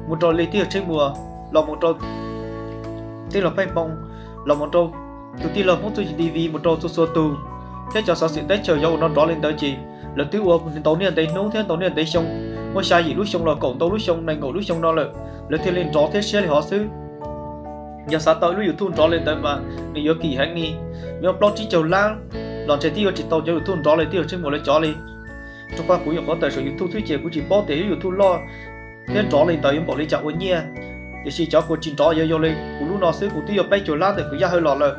mus rau li tij laug Tsheej Muas, los mus rau tij laug Pheej Hmoo, los mus rau tus tij laug Hmoob Txuj Ci TV, mus rau txhua txhua tus thiab cov xov xwm teb chaws yog ua nrov nrov li ntawd ces lawv twb ua ntau niaj ntev hnub thiab ntau niaj ntev xyoo, muaj xya yim lub xyoo los kaum ntau lub xyoo, nees nkaum lub xyoo no lawm, lawv thiaj li nrov thiab siab li hov xwb. Yog xav tau ib lub YouTube nrov li ntawd mas nws yuav kim heev li. Nws muaj plaub tsib caug lab los ntshe twb yuav tsis tau cov YouTube nrov li tij laug Tsheej Muas lawv cov li. Rau qhov kuv nyuam qhuav tawm saum YouTube xwb ces kuv tsis paub tias ib lub YouTube loj thiab nrov li ntawd yuav npaum li cas ua nyiaj. Tiam sis cov kuv tsis nrov yuav yau li kuv lub no xwb kuv twb yuav peb caug lab ntawm kwv Yaj Hawj los lawm.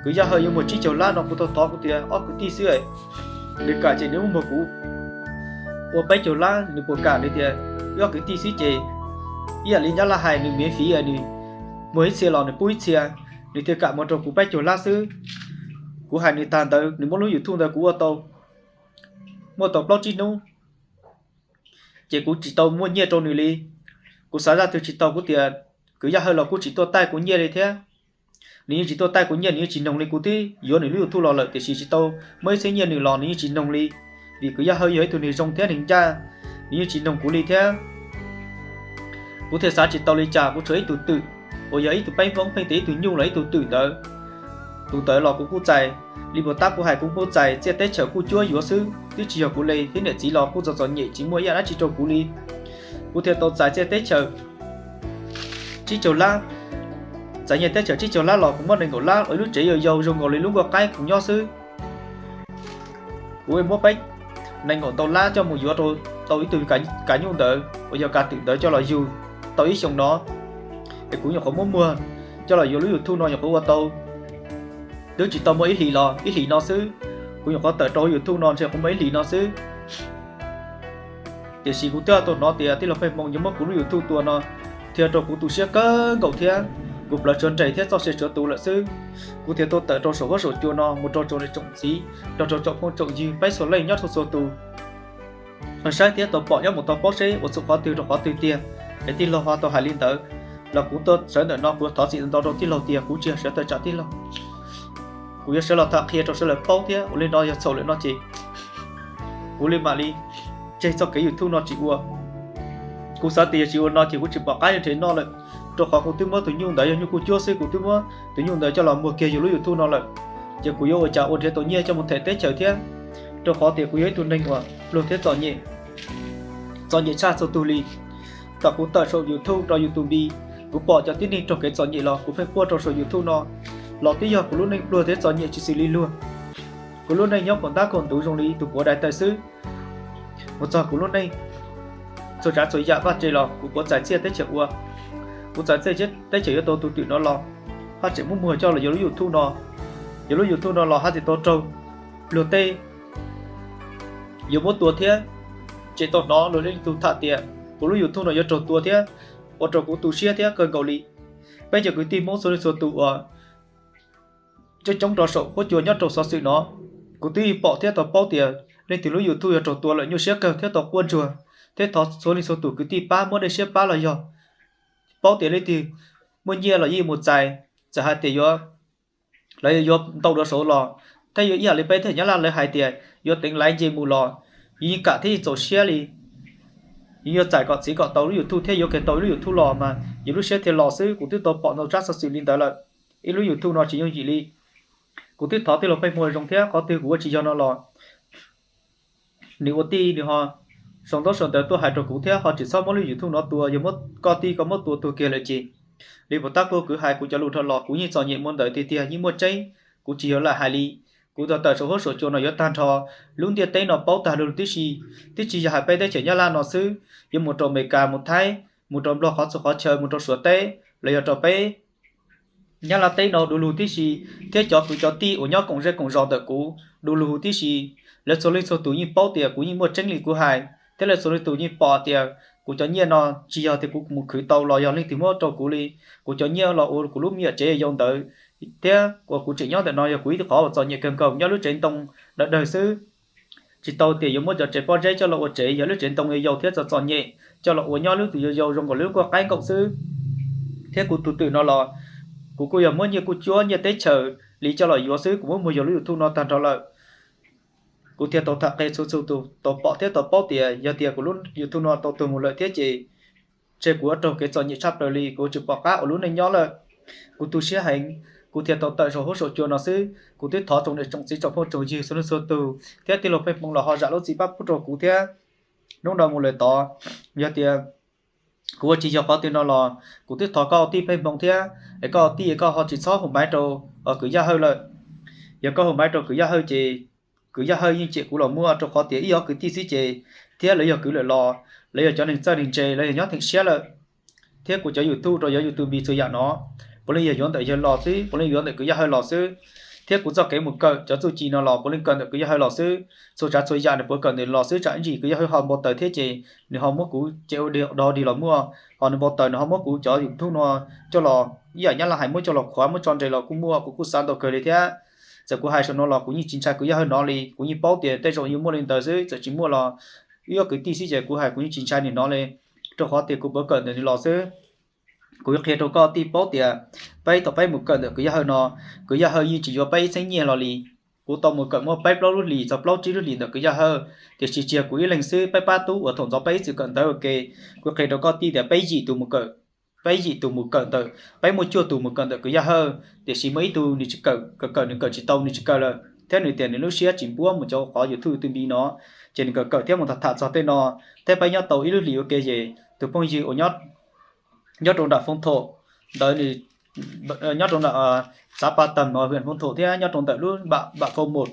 Kwv Yaj Hawj yuav muag tsib caug lab no kuv tau thov kuv tias ob kwv tij xwb, nws kam ces nws muab muag kuv ua peb caug lab, nws puas kam? Nws tias wb ob kwv tij xwb ces ib yam li Nyab Laj hais nws miễn phí, nws muag ib txhia los nws pub ib txhia, nws thiaj kam muag rau kuv peb caug lab xwb. Kuv hais nws tag ntawd nws muab lub YouTube ntawd kuv ua tau, muaj tau plaub tsib hnub ces kuv tsis tau muaj nyiaj rau nws li. Kuv xav zaj twg tsis tau, kuv tias Kwv Yaj Hawj los kuj tsis tuaj taij kuv nyiaj li thiab. Nws yeej tsis tuaj taij kuv nyiaj, nws yeej tsis noog li. Kuv twb yuav nws lub YouTube los lawm tiam sis tsis tau muaj ib txhiab nyiaj nws los nws yeej tsis noog li. Vim Kwv Yaj Hawj yog ib tug neeg zoo thiab neeg ncaj, nws yeej tsis noog kuv li thiab. Kuv thiaj xav tsis tau li cas, kuv tshuav ib tug twm uas yog ib tug peeb voob pheej tias ib tug nyuj los ib tug twm ntawd. Tus ntawd los kuv kuj txais li puas tab kuv hais, kuv kuj txais txiaj teb chaws kuj cuab yuav xwb, twb tsis yog kuv li thiab. Niam txiv los kuj txom txom nyem tsis muaj ib yam dab tsi rau kuv li. Kuv thiaj tau txais txiaj teb chaws tsib caug lab. Txais nyiaj teb chaws tsib caug lab los kuv muab nees nkaum lab ua ib lub tsev yau yau zoo nkaus li lub nkuaj qaib kuv nyob xwb. Kuv muab peb nees nkaum ntau lab coj mus yuav rau tau ib tug kav nyuj ntawd uas yog kav twm ntawd coj los yug tau ib xyoos no. Es kuv nyuam qhuav muab muag coj los yuav lub YouTube no nyuam qhuav ua tau twb tsis tau muaj ib hlis los ib hlis no xwb. Kuv nyuam qhuav tawm rau YouTube no ntshe qhuav muaj ib hlis no xwb. Tiam sis kuv twb tau hnov tias tij laug Pheej Hmoo yuav muab kuv lub YouTube tua no, thiaj rau kuv tu siab kawg nkaus thiab. Kuv plawv tshuav nres thiab txoj sia tshuav tus lawm xwb. Kuv thiaj tau tawm rau saum huab saum cua no mus rau tsoom niam tsoom txiv, rau tsoom phooj tsoom ywg peb txhua leej nyob txhua txhua tus saib thiab tau pom nyob mus tau paub seb ua txhua qhov twg rau qhov twg tiag. Es tij laug ho tau hais li ntawd los kuv tuaj sawv ntawm no kuv thov txim ntau rau tij laug tias kuv tsis yog sawv tawm tsam tij laug. Kuv yuav sawv los tham qhia rau sawv daws paub thiab ua li no yog txhaum lawm no ces kuv li mam li tseg txoj kev YouTube no tsis ua. Kuv xav tias yog tsis ua no ces kuv tsis pom qab yuav nrhiav noj lawm, rau qhov kuv twb muab tus nyuj ntawd, yog nyuj kuj cuab xwb, kuv twb muab tus nyuj ntawd coj los muag kiag yus lub YouTube no lawm, ces kuv yuav ua cas ua nrhiav tau nyiaj coj mus them teb chaws thiab, rau qhov tias kuv yog ib tug neeg uas pluag thiab txom nyem, txom nyem tshaj txhua tus li. Thaum kuv tawm saum YouTube rau YouTube, kuv pom cov tib neeg raug kev txom nyem los kuv pheej quaj rau saum YouTube no, los twb yog kuv lub neej pluag thiab txom nyem tsis xws li luag. Kuv lub neej nyob pom ntab kaum ntuv zoo li tus puav dai tawg xwb. Mus txog kuv lub neej, txhua tsav txhua yam vaj tse los kuv puav txais txiaj teb chaws ua. Kuv txais txiaj teb chaws yuav tau tus twm no los, haj tseem muab muag coj los yuav lub YouTube no. Yuav lub YouTube no los haj tseem tau raug luag tej yuav muab tua thiab. Tseem tau hnov luag leej tug tham tias kuv lub YouTube no yuav raug tua thiab, ua rau kuv tu siab thiab kawg nkaus li. Peb cov kwv tij Hmoob txhua leej txhua tus uas coob coob rau saum huab cua nyob rau xov xwm no, kuv twb pom thiab tau paub tias leej twg lub YouTube yuav raug tua lawm nyuaj siab kawg thiab tau quaj ntsuag, thiab thov txhua leej txhua tus kwv tij pab muab dej siab pab los yog paub tias leej twg muaj nyiaj los yeej mus txais, txawm hais tias yuav, lawv yuav ntau dua saud los, thiab yuav ib yam li peb teb chaws Nyab Laj lawv hais tias yuav teev laiv nce mus los, yeej kam thiab yeej txaus siab li. Yeej yuav txais kom txiv kom tau lub YouTube thiab yuav kiag tau ib lub YouTube los mas yus lub siab thiaj los xwb. Kuv twb tau pom ntau tsab xov xwm li ntawd lawm. Ib lub YouTube no tsis yooj yim li. Kuv twb thov tij laug Pheej Hmoo zoo thiab qhov twg kuv ua tsis yog no los nws ua tij nws ho sau ntaub sau ntawv tuaj hais rau kuv thiab ho tsis txhob muab lub YouTube no tua, yog muab koj tij koj muab tua tuag kiag lawm ces li puas tab kuv kwv hais kuv cov lus dhau los kuv yeej txom nyem mus ntawd tiag tiag, yeej muaj tseeb, kuv tsis yog lam hais li. Kuv tau tawm saum huab saum cua no yuav tag nrho lub ntiaj teb no paub tag lug tib si, twb tsis yog hais peb teb chaws Nyab Laj no xwb, yuav mus rau Amelikas, mus Thaib, mus rau Nplog qhov txhua qhov chaw, mus rau Suav teb los yog rau peb Nyab Laj teb no du lug tib si, thiab cov kwv cov tij uas nyob koom zej koom zos ntawm kuv du lug tib si. Lawv txhua leej txhua tus yeej paub tias kuv yeej muaj tseeb li kuv hais, thiab lawv txhua leej tug yeej pom tias kuv cov nyiaj no tsis yog tias kuv mus khwv tau los yog leej twg muab rau kuv li. Kuv cov nyiaj los ua kuv lub me nyuam tsev yau ntawd, thiab uas kuv tseem nyob ntawm no yog kuv ib qhov uas txom nyem kawg nkaus nyob lub tsev ntoo dawb dawg xwb. Tsis tau tias yuav muab cov tsev pob zeb coj los ua tsev, yog lub tsev ntoo yau yau thiab txom txom nyem coj los ua nyob lub twg yau yau zoo nkaus lub nkuaj qaib nkaum xwb. Thiab kuv tus twm no los kuv kuj yog muab nyiaj kuj cuab nyiaj teb chaws li coj los yuav xwb, kuv muab muag yog lub YouTube no tag nrho lawm. Kuv thiaj tau tham qhia txhua txhua tus tau pom thiab tau paub tias yog tias kuv lub YouTube no tau tuag mus lawm thiab ces ntshe kuv yuav raug kev txom nyem tshaj plaws li, kuv tsis pom qab ua lub neej nyob lawm. Kuv tu siab heev, kuv thiaj tau tawm saum huab saum cua no xwb. Kuv twb thov tsoom niam tsoom txiv tsoom phooj tsoom ywg txhua leej txhua tus thiab tij laug Pheej Hmoo los ho zam lub txim pab pub rau kuv thiab. Hnub no mus lawm tod, yog tias kuv ua tsis yog qhov twg no los kuv twb thov koj ua tij Pheej Hmoo thiab es koj ua tij koj ho tsis txhob hu maiv rau Kwv Yaj Hawj lawm. Yog koj hu maiv rau Kwv Yaj Hawj ces Kwv Yaj Hawj yeej cem kuv los muaj, rau qhov tias ib ob kwv tij xwb ces, thiab lawv yog kwv lawm los lawv yog cov neeg txawj neeg ntse, lawv yog nyob theem siab lawm. Thiab kuv cov YouTube rau cov YouTube txhua yam no puav leej yog yuav ntawm yawg los xwb, puav leej yuav ntawm Kwv Yaj Hawj los xwb. Thiab kuv txoj kev mus kawm cov txuj ci no los puav leej kawm ntawm Kwv Yaj Hawj los xwb. Txhua tsav txhua yam nws puav kawm ntawm los xwb, tsam ib ntsis Kwv Yaj Hawj ho npau taws thiab ces nws ho muab kuv cem ua dog dig los muaj, ho nws npau taws nws ho muab kuv cov YouTube no coj los ib yam Nyab Laj hais muab coj los khuav muab tso nres los kuj muaj, kuv kuj xav ntau kawg li thiab. Txawm kuv hais saum no los kuv yeej tsis ntshai Kwv Yaj Hawj hnov li, kuv yeej paub tias tej zaum yeej muaj li ntawd xwb, txawm tsis muaj los ib ob kwv tij xwb ces kuv hais kuv yeej tsis ntshai nws hnov li. rau qhov tias kuv puav kawm ntawm nws los xwb. Kuv yuav qhia rau koj tij paub tias peb tau peb mus kawm ntawm kwv Yaj Hawj no, kwv Yaj Hawj yeej tsis yuav peb ib txheeb nyiaj hlo li. Kuv tau mus kawm muaj peb plaub lub hlis txog plaub tsib lub hlis ntawm kwv Yaj Hawj, tiam sis tsis yog kuv ib leeg xwb, peb pab tub uas thaum ntxov peb ib txwm kawm ntawv ua ke. Kuv qhia rau koj tij tias peb yim tus mus kawm, peb yim tus mus kawm ntawm, peb muaj cuaj tus mus kawm ntawm kwv Yaj Hawj, tiam sis muaj ib tug nws tsis kawm, kawm kawm nws kawm tsis tau nws tsis kawm lawm, thiab nws tias nws lub siab tsis npuab mus cov qhov YouTube twb npis no, ces nws kawm kawm thiab mus tham tham txog tej no, thiab peb nyob tau ib lub hlis ua ke ces tus phooj ywg uas nyob rau nram Foob Thom ntawd, nyob rau nram xav pa tag no hwm Foob Thom thiab nyob rau ntawm lub npam kau mus,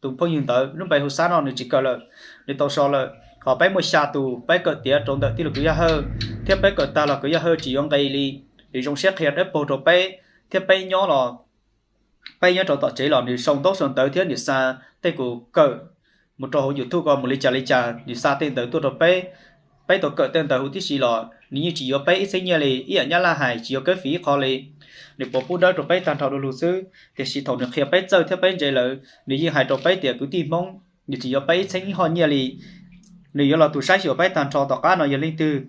tus phooj ywg ntawd lub npe hu Xab no nws tsis kawm lawm, nws tau so lawm. Ho peb muaj xya tus peb kawm tiav rau ntawm tij laug kwv Yaj Hawj, thiab peb kawm tag los kwv Yaj Hawj tsis yuav nqe li, nws zoo siab qhia dawb paug rau peb, thiab peb nyob los peb nyob rau tom tsev los nws sau ntaub sau ntawv thiab nws xa tej kws kawm mus rau hauv YouTube ko mus li cas li cas, nws xa tej ntawd tuaj rau peb. Peb tau kawm tej ntawd huv tib si los nws yeej tsis yuav peb ib txheeb nyiaj li, ib yam Nyab Laj hais tsis yuav kab fis ib qho li. Nws puas pub dawb rau peb tag nrho du lug xwb, tiam sis thaum nws qhia peb txawj thiab peb ntse lawm nws yeej hais rau peb tias kwv tij Hmoob, nws tsis yuav peb ib txheeb ib hoj nyiaj li. Nws yuav los tus saib xyuas peb tag nrho tom qab no yog leej twg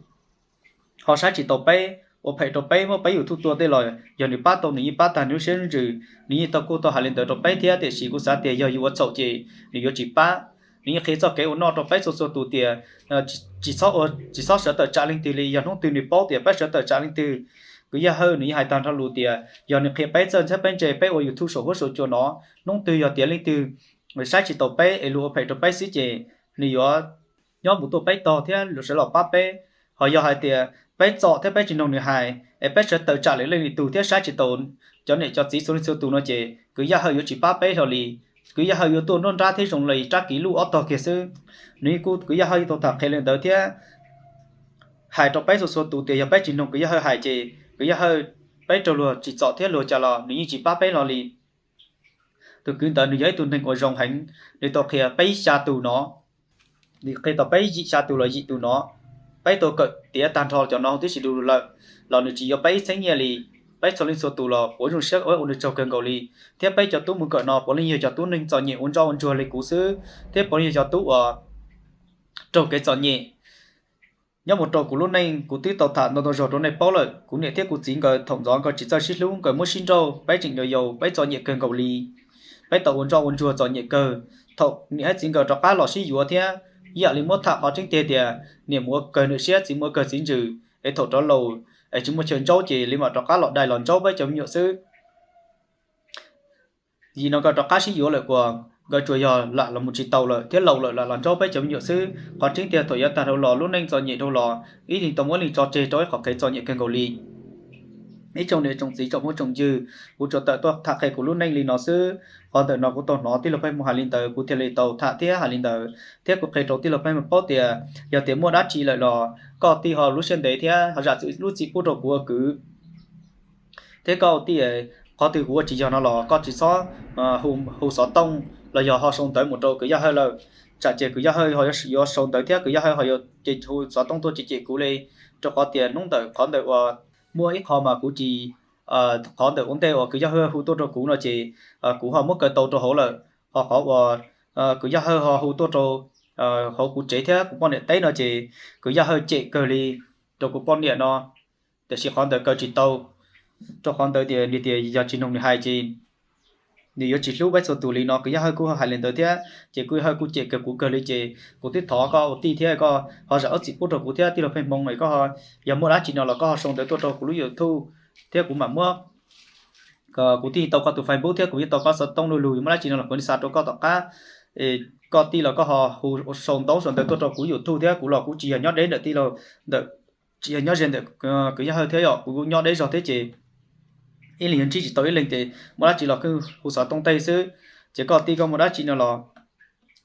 ho saib tsis taus peb, ua phem rau peb, muab peb YouTube tua tej los yog nws pab tau nws yeej pab tag nws lub siab lub ntsws, nws yeej tau kuj tau hais li ntawd rau peb thiab, tiam sis kuv xav tias yog yus ua txhaum ces nws yuav tsis pab. Nws yeej qhia txoj kev ua noj rau peb txhua txhua tus tias tsis txhob, tsis txhob sawv tawm tsam leej twg li, yog hnub twg nws paub tias peb sawv tawm tsam leej twg. Kwv Yaj Hawj nws yeej hais tag nrho lus tias yog nws qhia peb txawj thiab peb ntse peb ua YouTube saum huab saum cua no, hnub twg yog tias leej twg saib tsis taus peb es luag ua phem rau peb xwb ces nws yuav nyob mus tuaj peb tog thiab sawv los pab peb. Ho yog hais tias peb txom thiab peb tsis mloog nws hais es peb sawv tawm tsam lwm leej lwm tus thiab saib tsis taus cov niam cov txiv txhua leej txhua tus no ces kwv Yaj Hawj yuav tsis pab peb hlo li. Kwv Yaj Hawj yuav tuaj nruab nrab thiab zoo li rab kiv luj ob tog kiag xwb. Nws yeej kuj, kwv Yaj Hawj yeej tau tham qhia li ntawd thiab hais rau peb txhua txhua tus tias yog peb tsis mloog kwv Yaj Hawj hais ces kwv Yaj Hawj, peb raug luag tsim txom thiab luag cas los nws yeej tsis pab peb hlo li. Tus kwv ntawd nws yog ib tug neeg uas zoo heev, nws tau qhia peb xya tus no, nws qhia tau peb yim xya tus los yim tus no, peb tau kawm tiav tag nrho cov no huv tib si du lug lawm los nws tsis yuav peb ib txheeb nyiaj li. Peb txhua leej txhua tus los puav zoo siab ua nws tsaug kawg nkaus li, thiab peb cov tub mus kawm no puav leej yog cov tub neeg txom nyem ua ntsoj ua ntsuag li kuv xwb, thiab puav leej yog cov tub uas raug kev txom nyem. Nyob mus rau kuv lub neej kuv twb tau tham ntau ntau zaug rau nej paub lawm, kuv niam thiab kuv txiv nkawd thaum ntxov nkawd tsis txawj sib hlub, nkawd muab sib nrauj, peb tseem yau yau peb txom nyem kawg nkaus li. Peb tau ua ntsoj ua ntsuag txom nyem kawg. Thaum niam thiab txiv nkawd rov qab los sib yuav thiab, ib yam li muab tham qhov tseeb tiag tias niam mus ua kawg niam siab, txiv mus ua kawg txiv ntsws, es thaum rov laus es tsis muaj chaw ntsaub ces li mam rov qab los dai los ntsaub peb cov me nyuam xwb. Yim no nkawd rov qab sib yuav lawm kuas nkawd tsuas yog lam los mus tsis tau lawm thiab laus lawm lam los ntsaub peb cov me nyuam xwb. Qhov tseeb tiag thaum yav tag dhau los lub neej txom nyem dhau los, ib leeg tau muab ib leeg tso tseg rau ib qhov kev txom nyem kawg nkaus li. Ib tsoom niam tsoom txiv tsoom phooj tsoom ywg, kuv tsuas tawm tuaj tham qhia kuv lub neej li no xwb. Qhov ntawm no kuv tau hnov tij laug Pheej Hmoo hais li ntawd kuv thiaj li tau tham thiab hais li ntawd, thiab kuv qhia rau tij laug Pheej Hmoo paub tias yog tias muaj dab tsi lawm los koj tij ho lub siab ntev thiab ho zam lub txim pub rau kuv ua kwv. Thiab koj tij, qhov twg kuv ua tsis yog no los koj tsis txhob hu xov tooj los yog ho sau ntawv mus rau kwv Yaj Hawj lawm. Tsam ces kwv Yaj Hawj ho yuav sau ntawv thiab kwv Yaj Hawj ho yuav ces hu xov tooj tuaj cem cem kuv li, rau qhov tias hnub ntawm qhov ntawm uas muaj ib qho mas kuv tsis, qhov ntawm ua ntej uas kwv Yaj Hawj hu tuaj rau kuv no ces kuv ho muab kaw tau rau hauv lawm. Ho qhov uas kwv Yaj Hawj ho hu tuaj rau hauv kuv tsev thiab kuv poj niam teb no ces kwv Yaj Hawj cem kawg li rau kuv poj niam no, tiam sis qhov ntawd kaw tsis tau, rau qhov ntawd tias nws tias yog tsis mloog nws hais ces nws yuav tsis hlub peb txhua tus li no. Kwv Yaj Hawj kuj hais li ntawd thiab ces kwv Yaj Hawj kuj cem kawg kuv kawg li ces kuv twb thov koj ua tij thiab koj ho zam lub txim pub rau kuv thiab tij laug Pheej Hmoo es koj yog muaj dab tsi no los koj ho sau ntawv tuaj rau kuv lub YouTube thiab kuv mam muab, kuv twb tau koj tus Facebook thiab kuv yeej tau koj xov tooj lu lug, muaj dab tsi no los kuv xa rau koj tom qab. Koj tij los koj ho hu sau ntaub sau ntawv tuaj rau kuv YouTube thiab kuv los kuv tsis yog nyob deb ntawm tij laug, ntawm, tsis yog nyob ze ntawm kwv Yaj Hawj thiab yom, kuv nyob deb zog thiab ces ib leeg yuav ntsib tsis tau ib leeg ces muaj dab tsi los kuj hu xov tooj teb xwb. Ces koj tij koj muaj dab tsi no los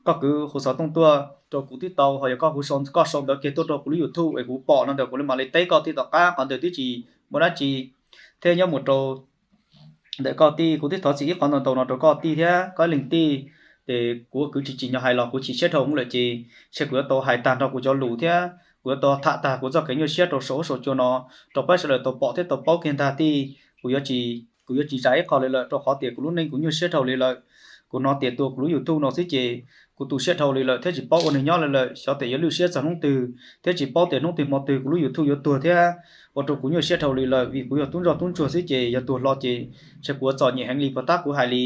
koj kwv hu xov tooj tuaj rau kuv twb tau, ho yog koj hu, koj sau ntawv kiag tuaj rau kuv lub YouTube es kuv pom no ntawd kuv li mam li teb koj tij tom qab, qhov ntawd twb tsis muaj dab tsi. Thiab nyob mus rau ntawm koj tij, kuv twb thov txim ib qhov ntau ntau no rau koj tij thiab koj ib leeg tij, ces kuv ua kwv tsis tsim nyog hais los kuv chim siab dhau hwv lawm ces ntshe kuv yuav tau hais tag nrho kuv cov lus thiab kuv yuav tau tham tag kuv txoj kev nyuaj siab rau saum huab saum cua no rau peb sawv daws tau pom thiab tau paub kiag ntag tij. Kuv yuav tsis, kuv yuav tsis zais ib qho li lawm rau qhov tias kuv lub neej kuv nyuaj siab dhau li lawm. Kuv hnov tias tua kuv lub YouTube no xwb ces kuv tu siab dhau li lawm thiab tsis paub ua neeg nyob li lawm, xyov tias yuav lwj siab txog hnub twg thiab tsis paub tias hnub twg hmo twg kuv lub YouTube yuav tuag thiab ua rau kuv nyuaj siab dhau li lawm, vim kuv yog tub ntsoj tub ntsuag xwb ces yog tuag hlo ces ntshe kuv ua txom nyem heev li puas tab kuv hais li.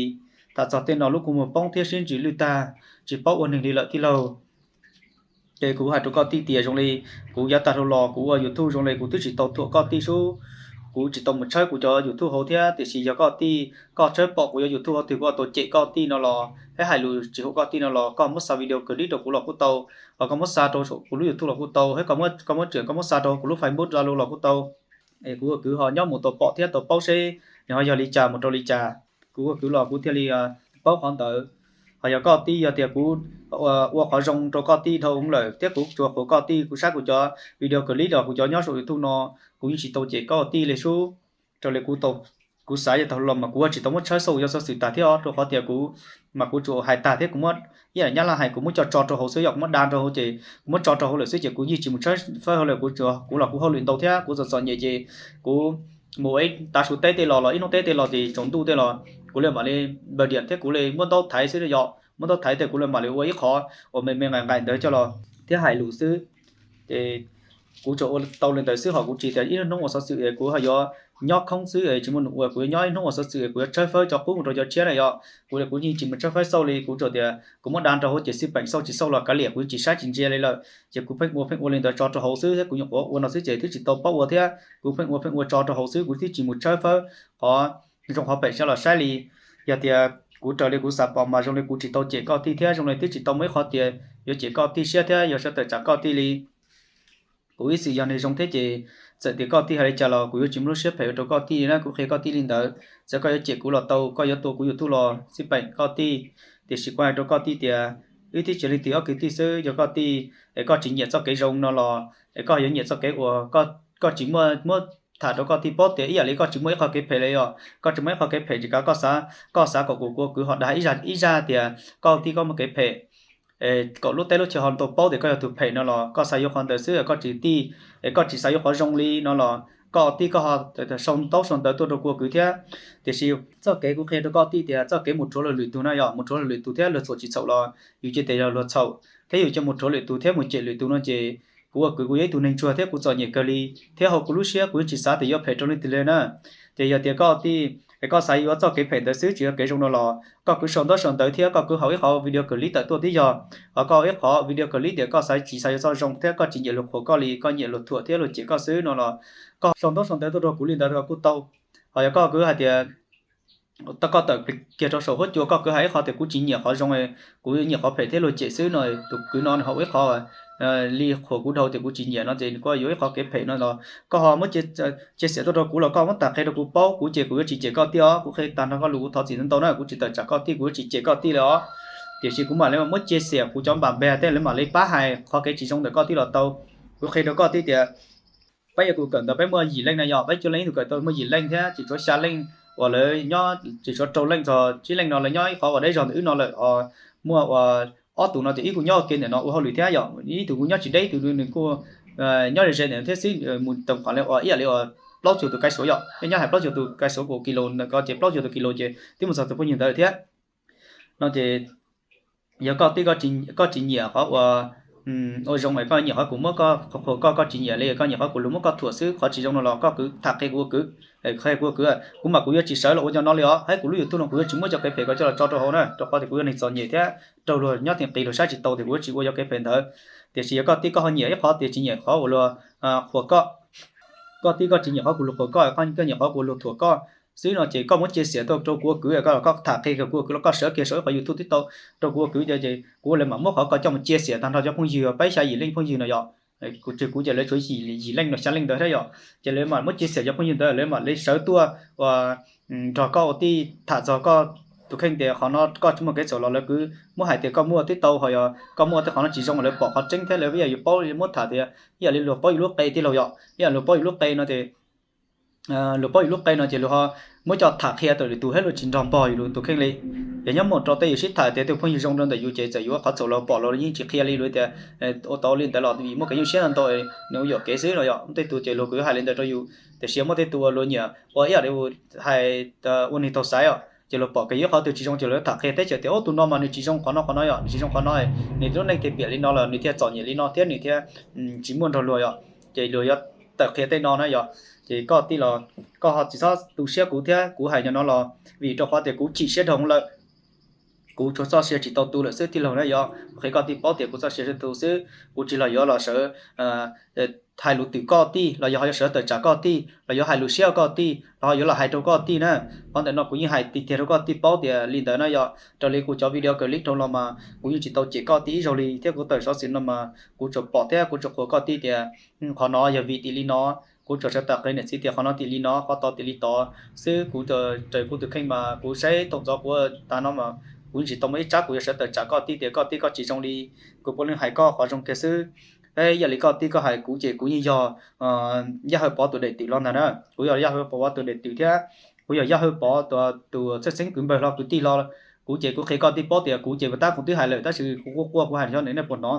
Tham txog tej no lub kua muag poob thiab siab ntsis lwj tag, tsis paub ua neeg li lawm tij laug. Ces kuv hais rau koj tij tias zoo li kuv yav tag dhau los kuv ua YouTube zoo li kuv twb tsis tau thuam koj tij sub, kuv tsis tau mus tshawb kuv cov YouTube hauv thiab, tiam sis yog koj tij koj tshawb pom kuv cov YouTube hauv twg kuv tau cem koj tij no los thiab hais lus tsis haum koj tij no los koj muab xa video clip rau kuv los kuj tau, los koj muab xa rau kuv lub YouTube los kuj tau, thiab koj muab, koj muab tseem koj muab xa rau kuv lub Facebook Zalo los kuj tau. Es kuv ua kwv ho nyob mus tau pom thiab tau paub seb nws ho yog li cas mus rau li cas. Kuv ua kwv los kuv thiaj li paub qhov ntawd. Ho yog koj tij yog tias kuv ua qhov zoo rau koj tij dhau lawm thiab kuv tsuas qhuas koj tij, kuv saib kuv cov video clip los kuv cov nyob saum YouTube no, kuv yeej tsis tau cem koj tij li sub. Raws li kuv tau, kuv xav yav tag los mas kuv tsis tau muab tshawb xauj yov xov xwm tag thiab os, rau qhov tias kuv mas kuv tsuas hais tag thiab kuv muab, ib yam nyab laj hais kuv muab coj tso rau hauv xwb, yog kuv muab da rau hauv ces kuv muab tso rau hauv lawm xwb ces kuv yeej tsis mus tshawb fawb hauv lawm, kuv tsuas, kuv los kuv hauj lwm ntau thiab kuv txom txom nyem ces kuv mus ib tav su teb tej los los ib hnub teb tej los ces tsaus ntuj tej los kuv li mam li npawg diam thiab kuv li muab ntaub thaiv xwb yom, muab ntaub thaiv tej kuv li mam li ua ib qhov uas me me nqaim nqaim ntawd coj los thiab hais lus xwb. Ces kuv tsuas ua tau li ntawd xwb, ho kuv tsis tias ib hnub ua xov xwm es kuv ho yuav nyob khoob xwb es tsis muaj num ua, kuv yuav nyob ib hnub ua xov xwm es kuv yuav tshawb fawb cov qub mus rau cov tshiab na yom. Kuv li kuv yeej tsis mus tshawb fawb xauj li, kuv tsuas tias kuv muab da rau hauv ces xij peem xauj tsis xauj los kav liam, kuv yeej tsis saib tsis ntsia li lawm. Ces kuv pheej ua pheej ua li ntawd tso rau hauv xwb thiab kuv nyuam qhuav ua no xwb ces twb tsis tau paub ua thiab, kuv pheej ua pheej ua tso rau hauv xwb, kuv twb tsis mus tshawb fawb qhov zoo qhov phem sab los saib li. Yog tias kuv raws li kuv xav pom mas zoo li kuv tsis tau cem koj tij thiab zoo li twb tsis tau muaj ib qhov tias yuav cem koj tij siab thiab yuav sawv tawm tsam koj tij li. Kuv ib txwm yog neeg zoo thiab ces txawm tias koj tij hais li cas los kuv yuav tsis muaj lub siab phem ua rau koj tij li na, kuv qhia koj tij li ntawd. Txawm koj yuav cem kuv los tau, koj yuav tua kuv YouTube los xij peem koj tij, tiam sis kuv hais rau koj tij tias wb twb tsis leej twg ob kwv tij xwb, yog koj tij es koj tsis nyiam txoj kev zoo no los es koj yuav nyiam txoj kev uas koj tsis muaj, muab tham rau koj tij paub tias ib yam li koj tsis muaj ib qho kev phem li os, koj tsis muaj ib qho kev phem ces kav koj xav, koj xav kom kuv, kuv ua kwv ho dag ib zaj, ib zaj tias koj tij koj muaj kev phem kom lub teb lub chaw ho tau paub tias koj yog tus phem no los koj xav yuav qhov ntawd xwb, koj tsis tij es koj tsis xav yuav qhov zoo li no los koj tij koj ho sau ntaub sau ntawv tuaj rau kuv ua kwv thiab. Tiam sis txoj kev kuv qhia rau koj tij tias txoj kev mus rhuav luag lwm tus na yom, mus rhuav luag lwm tus thiab luag txhaum tsis txhaum los yus cia tias yog luag txhaum thiab yus cia mus rhuav lwm tus thiab mus cem lwm tus no ces kuv ua kwv kuv yog ib tug neeg ntsuag thiab kuv txom nyem kawg li, thiab hauv kuv lub siab kuv yeej tsis xav tias yuav phem rau leej twg li na. Ces yog tias koj tij es koj xav yuav txoj kev phem ntawd xwb tsis yuav kev zoo no los koj kwv sau ntaub sau ntawv thiab koj kwv hauv ib qhov video clip tawm tuaj tib yog, ho koj ib qhov video clip tias koj xav tsis xav yuav txoj zoo thiab koj tsis nyiam luag qhuas koj li, koj nyiam luag thuam thiab luag cem koj xwb no los koj sau ntaub sau ntawv tuaj rau kuv li ntawd kuj tau. Ho yog koj kwv hais tias koj tawm kiag rau saum huab cua koj kwv hais ib qhov tias kuv tsis nyiam qhov zoo, kuv nyiam qhov phem thiab luag cem xwb no, tus kwv no nws ho ua ib qhov li qhuas kuv dhau tias kuv tsis nyiam no ces nws kuj yuav ib qhov kev phem no los koj ho muab cia xiam tuaj rau kuv los koj muab tham qhia rau kuv paub, kuv ces kuv yuav tsis cem koj tij os, kuv qhia tag nrho koj lus kuv thov txim ntau ntau na, kuv tsis tawm tsam koj tij, kuv yuav tsis cem koj tij li os. Tiam sis kuv mam li muab cia xiam kuv cov npam npeg tej lawv mam li pab hais qhov kev tsis zoo ntawm koj tij los tau. Kuv qhia rau koj tij tias peb yog kuv kawm ntawv peb muaj yim leej na yom, peb cuaj leej ib tug kawm tau muaj yim leej thiab tsis tshuav xya leej uas lawv nyob, tsis tshuav rau leej txog tsib leej no lawv nyob ib qhov uas deb zog ntawm wb no lawm os. Muaj uas ob tug no ces ib kuj nyob ua ke ntawm no ua hauj lwm thiab yom, ib tug kuj nyob tsis deb, ib tug nws kuj nyob ze ze ntawm no thiab xwb, mus tau qhov li uas ib yam li uas plaub caug tus kais suav yom, peb nyob hais plaub caug tus kais suav kaum kis lus ntawm ko ces plaub caug tus kis lus ces twb mus txog tus phooj ywg ntawd thiab. No ces yog koj tij koj tsis nyiam qhov uas ua zoo es koj nyiam qhov kuv muab koj qhuas koj, koj tsis nyiam li koj nyiam qhov kuv luag muab koj thuam xwb, qhov tsis zoo no los koj kwv tham qhia kuv ua kwv, qhia kuv ua kwv, kuv mas kuv yuav tsis sawv los ua cov no li os, hais kuv lub YouTube no kuv yuav tsis muab cov kev phem ko coj los tso rau hauv na, rau qhov tias kuv yog neeg txom nyem thiab raug luag nyob ti nqis luag saib tsis tau tias kuv yuav tsis ua cov kev phem ntawd. Tiam sis yog koj tij koj ho nyiam ib qhov tias tsis nyiam qhov uas luag qhuas koj, koj tij koj tsis nyiam qhov kuv luag qhuas koj, koj nyiam qhov kuv luag thuam koj xwb no ces koj muab cia xiam tuaj rau kuv ua kwv, koj los koj tham qhia kuv ua kwv los koj sawv kiag saum ib qhov YouTube tib tau rau kuv ua kwv ces kuv lawv mam muab qhov ko coj mus cia xiam tag nrho cov phooj ywg peb xya yim leej phooj ywg no yom. Kuv tsis, kuv ces lawv tshuav yim leej no xya leej ntawd thiab yom, ces lawv mam muab cia xiam cov phooj ywg ntawd lawv mam li sawv tuaj ua nrog koj ua tij tham txog koj tus kheej tias qhov no koj tsis muaj kev txhaum los lawv kwv muab hais tias koj muaj tib tau ho yog koj muaj tej qhov no tsis zoo lawv pom qhov tseeb thiab lawv ib yam yuav paub muab tham tias ib yam li luag paub yus lub qe tij laug yom, ib yam luag paub yus lub qe no ces luag paub yus lub qe no ces luag ho muab coj tham qhia rau lwm tus thiab luag tsis nrog npog yus tus kheej li. Yog nyob mus rau tej yus sib tham tias tus phooj ywg zoo rau ntawm yus ces txawm yuav qhov txhaum los pom los yeej tsis qhia li, luag tias ua tau li ntawd los vim muaj kev nyuaj siab ntau ntau nws ua yuam kev xwb no yom. Muaj tej tus ces luag kuj hais li ntawd rau yus, tiam sis muaj tej tus uas luag nyiam ua ib yam li hais ua neeg taug xaiv os, Ces luag pom kev yog qhov twg tsis zoo ces luag yuav tham qhia teb chaws tias, Ub, tus no mas nws tsis zoo qhov no qhov no yom, nws tsis zoo qhov no, nws lub neej thiaj piam li no lawm, nws thiaj txom nyem li no thiab nws thiaj tsis muaj nrog luag yom. Ces luag yuav tawm qhia tej no na yom. Ces koj tij los koj ho tsis txhob tu siab kuv thiab kuv hais no los vim rau qhov tias kuv chim siab dhau lawm. Kuv tsuas txoj sia tsis tau tu lawm xwb tij laug na yom. Qhia koj tij paub tias kuv txoj sia tsis tu xwb, kuv tsis los yuav los sawv hais lus twm koj tij los yog ho yuav sawv tawm tsam koj tij los yuav hais lus siab koj tij los ho yuav los hais rau koj tij na. Qhov ntawm no kuv yeej hais tiag tiag rau koj tij paub tias li ntawd na yom. Raws li kuv cov video clip dhau los mas kuv yeej tsis tau cem koj tij ib zaug li thiab kuv tawm xov xwm no mas kuv tsuas pom thiab kuv tsuas qhuas koj tij tias qhov no yog vim tim li no. Kuv tsuas sawv tawm qhia niam txiv tias qhov no tim li no, qhov tod tim li tod xwb. Kuv raws kuv tus kheej mas kuv saib tau ntxov kuv tas no mas kuv yeej tsis tau muaj ib tsab kuv yuav sawv tawm tsam koj tij tias koj tij koj tsis zoo li. Kuv puav leej hais koj qhov zoo kiag xwb. Ib yam li koj tij koj hais kuv ces kuv yeej yog Yaj Hawj Pov tus daim twm los ntag na. Kuv yog Yaj Hawj Pov tus daim twm thiab kuv yog Yaj Hawj Pov tus txheej txheeb kwv npawg hlob kwv tij hlob. Kuv ces kuv qhia koj tij paub tias kuv ces puas tab kuv twb hais lawm tab sis kuv quaj quaj kuv hais xyov nej puas hnov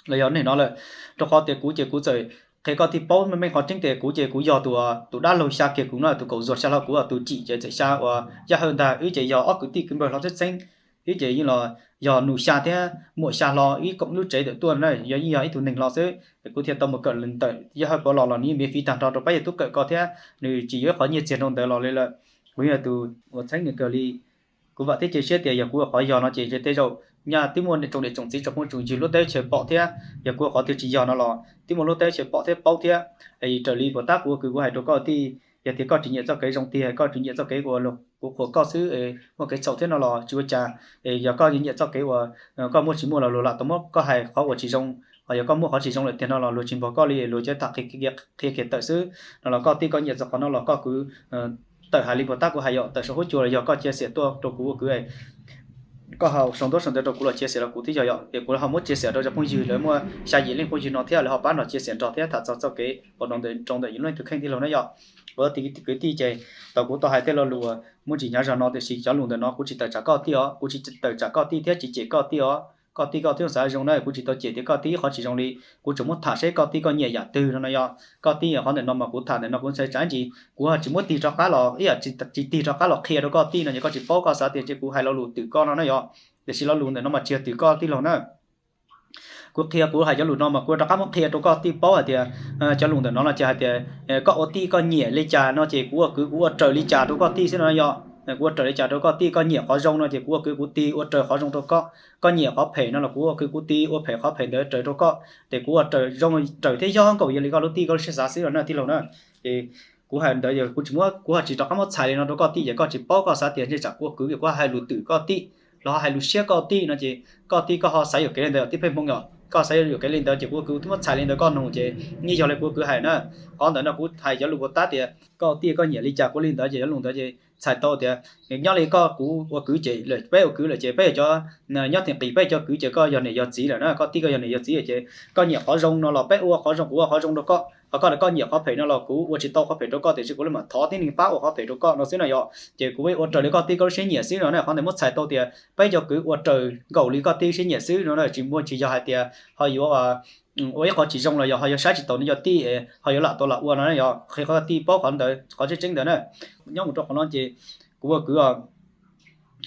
los yog nej hnov lawm. Rau qhov tias kuv ces kuv txawm qhia koj tij paub meej meej qhov tseeb tias kuv ces kuv yog tus, tus dab laug xya kiag kuv no tus kaum zuag xya hlo kuv tus chim ces txawm xya uas Yaj Hawj ntag. Wb ces yog ob kwv tij kwv npawg hlob txheej txheeb. Wb ces yeej los yog nus xya thiab muam xya hlo ib koom lub tsev tawm tuaj na, yog yeej yog ib tug neeg hlo xwb. Kuv thiaj tau mus kawm ntawm Yaj Hawj Pov los los nws yeej miv fiv tag nrho rau pab yawg tub kawm koj thiab nws tsis yuav ib qhov nyiaj txiag rau ntawd los li lawm. Kuv yog tus uas txheeb nws kawg li. Kuv vam thiab cia siab tias yog kuv ua qhov yog no ces ntshe tej zaum nyaj twb muaj tsoom niam tsoom txiv tsoom phooj tsoom ywg lub teb chaws pom thiab, yog kuv ua qhov twg tsis yog no los twb muaj lub teb chaws pom thiab paub thiab. Es raws li puas tab kuv ua kwv kuv hais rau koj tij, yog tias koj tsis nyiam txoj kev zoo tiag, koj tsis nyiam txoj kev uas kuv qhuas koj xwb, muaj kev txhaum thiab no los tsis ua cas. Es yog koj nyiam txoj kev uas koj muaj tsis muaj los luag lam tau muab koj hais qhov uas tsis zoo, ho yog koj muaj qhov tsis zoo lawm tiag no los luag tsis npog koj li, luag cia tham qhia kiag tawm xwb no los koj tij koj nyiam txog qhov no los koj kwv tawm hais li puas tab kuv hais yom, tawm saum huab cua los yog koj cia xiam tuaj rau kuv ua kwv, koj ho sau ntaub sau ntawv rau kuv los cia xiam rau kuv twb yog yom. Es kuv ho muab cia xiam rau cov phooj ywg lawv muaj xya yim leej phooj ywg no thiab lawv ho pab nrog cia xiam nrog thiab tham txog txoj kev uas rau ntawm yus leej twg kheej tij laug na yom. Kuv kwv tij ces tau kuv tau hais tej lo lus muaj ntsis hnyav zog no tiam sis cov lus ntawm no kuv tsis tawm tsam koj tij os, kuv tsis tawm tsam koj tij thiab tsis cem koj tij os. Koj tij koj twb xav zoo na, kuv tsis tau cem tias koj tij qhov tsis zoo li. Kuv tsuas muab tham seb koj tij koj nyiam yam twg no no yom. Koj tij qhov ntawm no mas kuv tham ntawm no kuv ntshai tsam ib ntsis kuv ho tsis muab tig rov qab los ib yam tsis tig rov qab los qhia rau koj tij no ces koj tsis paub, koj xav tias ces kuv hais lo lus twm koj no na yom. Tiam sis lo lus ntawm no mas tsis yog twm koj tij laug na. Kuv qhia kuv hais cov lus no mas kuv rov qab muab qhia rau koj tij paub hais tias cov lus ntawm no no ces hais tias koj ua tij koj nyiam li cas no ces kuv ua kwv kuv ua raws li cas rau koj tij xwb no yom. Kuv ua raws li cas rau koj tij, koj nyiam qhov zoo no ces kuv ua kwv kuv tig ua raws qhov zoo rau koj. Koj nyiam qhov phem no los kuv ua kwv kuv tig ua phem qhov phem ntawd raws rau koj. Ces kuv ua raws zoo raws thiab yog nkaus yog li koj lub tij koj lub siab xav xwb no na tij laug na. Ces kuv hais ntawd yog kuv tsis muab, kuv ho tsis rov qab muab txhais li no rau koj tij ces koj tsis paub, koj xav tias ntshe tsam kuv ua kwv kuv hais lus twm koj tij los ho hais lus siab koj tij no ces koj tij koj ho xav yuam kev li ntawd tij pheej hmoo yom. Koj xav yuam kev li ntawd ces kuv ua kwv twb muab txhais li ntawd koj nug ces yeej yog li kuv ua kwv hais na. Qhov ntawd no kuv hais cov lus puas tab tias koj tij koj nyiam li cas kuv li ntawd ces cov lus ntawd ces txhais tau tias nyob li koj kuv ua kwv ces peb ua kwv lawm ces peb yog cov nyob theem qis peb cov kwv ces koj yog niam yog txiv lawm na, koj tij koj yog niam yog txiv ces koj nyiam qhov zoo no los peb ua qhov zoo, kuv ua qhov zoo rau koj, ho koj koj nyiam qhov phem no los kuv ua tsis tau qhov phem rau koj tiam sis kuv li mam thov tib neeg pab ua qhov phem rau koj no xwb no yom. Ces kuv ua raws li koj tij koj lub siab nyiam xwb no na. Qhov ntawd muab txhais tau tias peb cov kwv ua raws nkaus li koj tij siab nyiam xwb no na, tsis muaj tsis yog hais tias ho yuav ua ib qhov tsis zoo los yog ho yuav saib tsis taus nws cov tij ho yuav lam tau lam ua no na yom. Qhia koj tij paub qhov ntawd qhov tseeb tseeb ntawd na. Nyob mus rau qhov no ces kuv ua kwv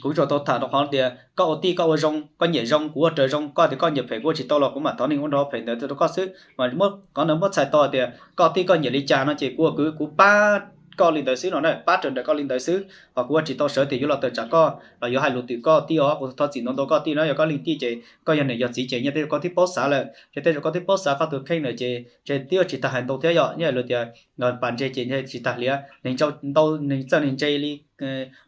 kuv tsuas tau tham rau qhov tias koj ua tij koj ua zoo, koj nyiam zoo kuv ua raws zoo, koj tias koj nyiam phem kuv ua tsis tau los kuv mam thov neeg ua nrog phem ntawd rau koj xwb. Mas muab qhov ntawd muab txhais tau tias koj tij koj nyiam li cas no ces kuv ua kwv kuv pab koj li ntawd xwb no na, pab raws nraim koj li ntawd xwb. Ho kuv ua tsis tau sawv tias yuav los tawm tsam koj los yuav hais lus twm koj tij os, kuv thov txim ntau ntau koj tij no, yog koj leej tij ces koj yog niam yog txiv ces nyob tej zaum koj twb paub xav lawm, ces tej zaum koj twb paub xav koj tus kheej lawm ces ntshe twb yuav tsis tas hais ntau thiab yom. Nyob lus tias pas ntse ces ntshe tsis tas hliav, neeg ntau neeg txawj neeg ntse li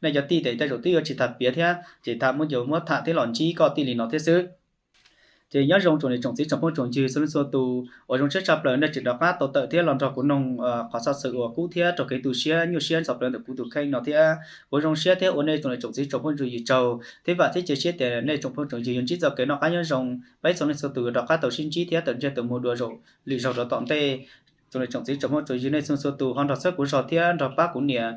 nej cov tij ces tej zaum twb yuav tsis tas piav thiab ces tas muab cov muab tham thiab los ntsib koj tij li no thiab xwb. Ces nyob zoo tsoom niam tsoom txiv tsoom phooj tsoom ywg txhua leej txhua tus uas zoo siab tshaj plaws nej tseem rov qab tau tawm thiab los nrog kuv noog qhov xov xwm uas kub thiab raug kev tu siab nyuaj siab ntxhov plawv ntawm kuv tus kheej no thiab. Kuv zoo siab thiab ua nej tsoom niam tsoom txiv tsoom phooj tsoom ywg tsaug thiab vam thiab cia siab tias nej tsoom phooj tsoom ywg yuav ntsib txoj kev noj qab nyob zoo, peb txhua leej txhua tus rov qab tau sib ntsib thiab tawm ntsiag tawm muag dua zaum lwm zaug rov tom ntej. Tsoom niam tsoom txiv tsoom phooj tsoom ywg nej txhua txhua tus ho nrog txhawb kuv zog thiab nrog pab kuv nias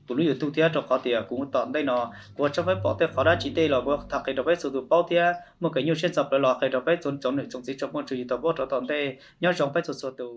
kuv lub YouTube thiab rau qhov tias kuv tom ntej no kuv tsob peb pom tej qhov dab tsi tej los kuv tham qhia rau peb txhua tus paub thiab muaj kev nyuaj siab ntxhov plawv los qhia rau peb txhua tsoom niam tsoom txiv tsoom phooj tsoom ywg tau paub rov tom ntej. Nyob zoo peb txhua txhua tus.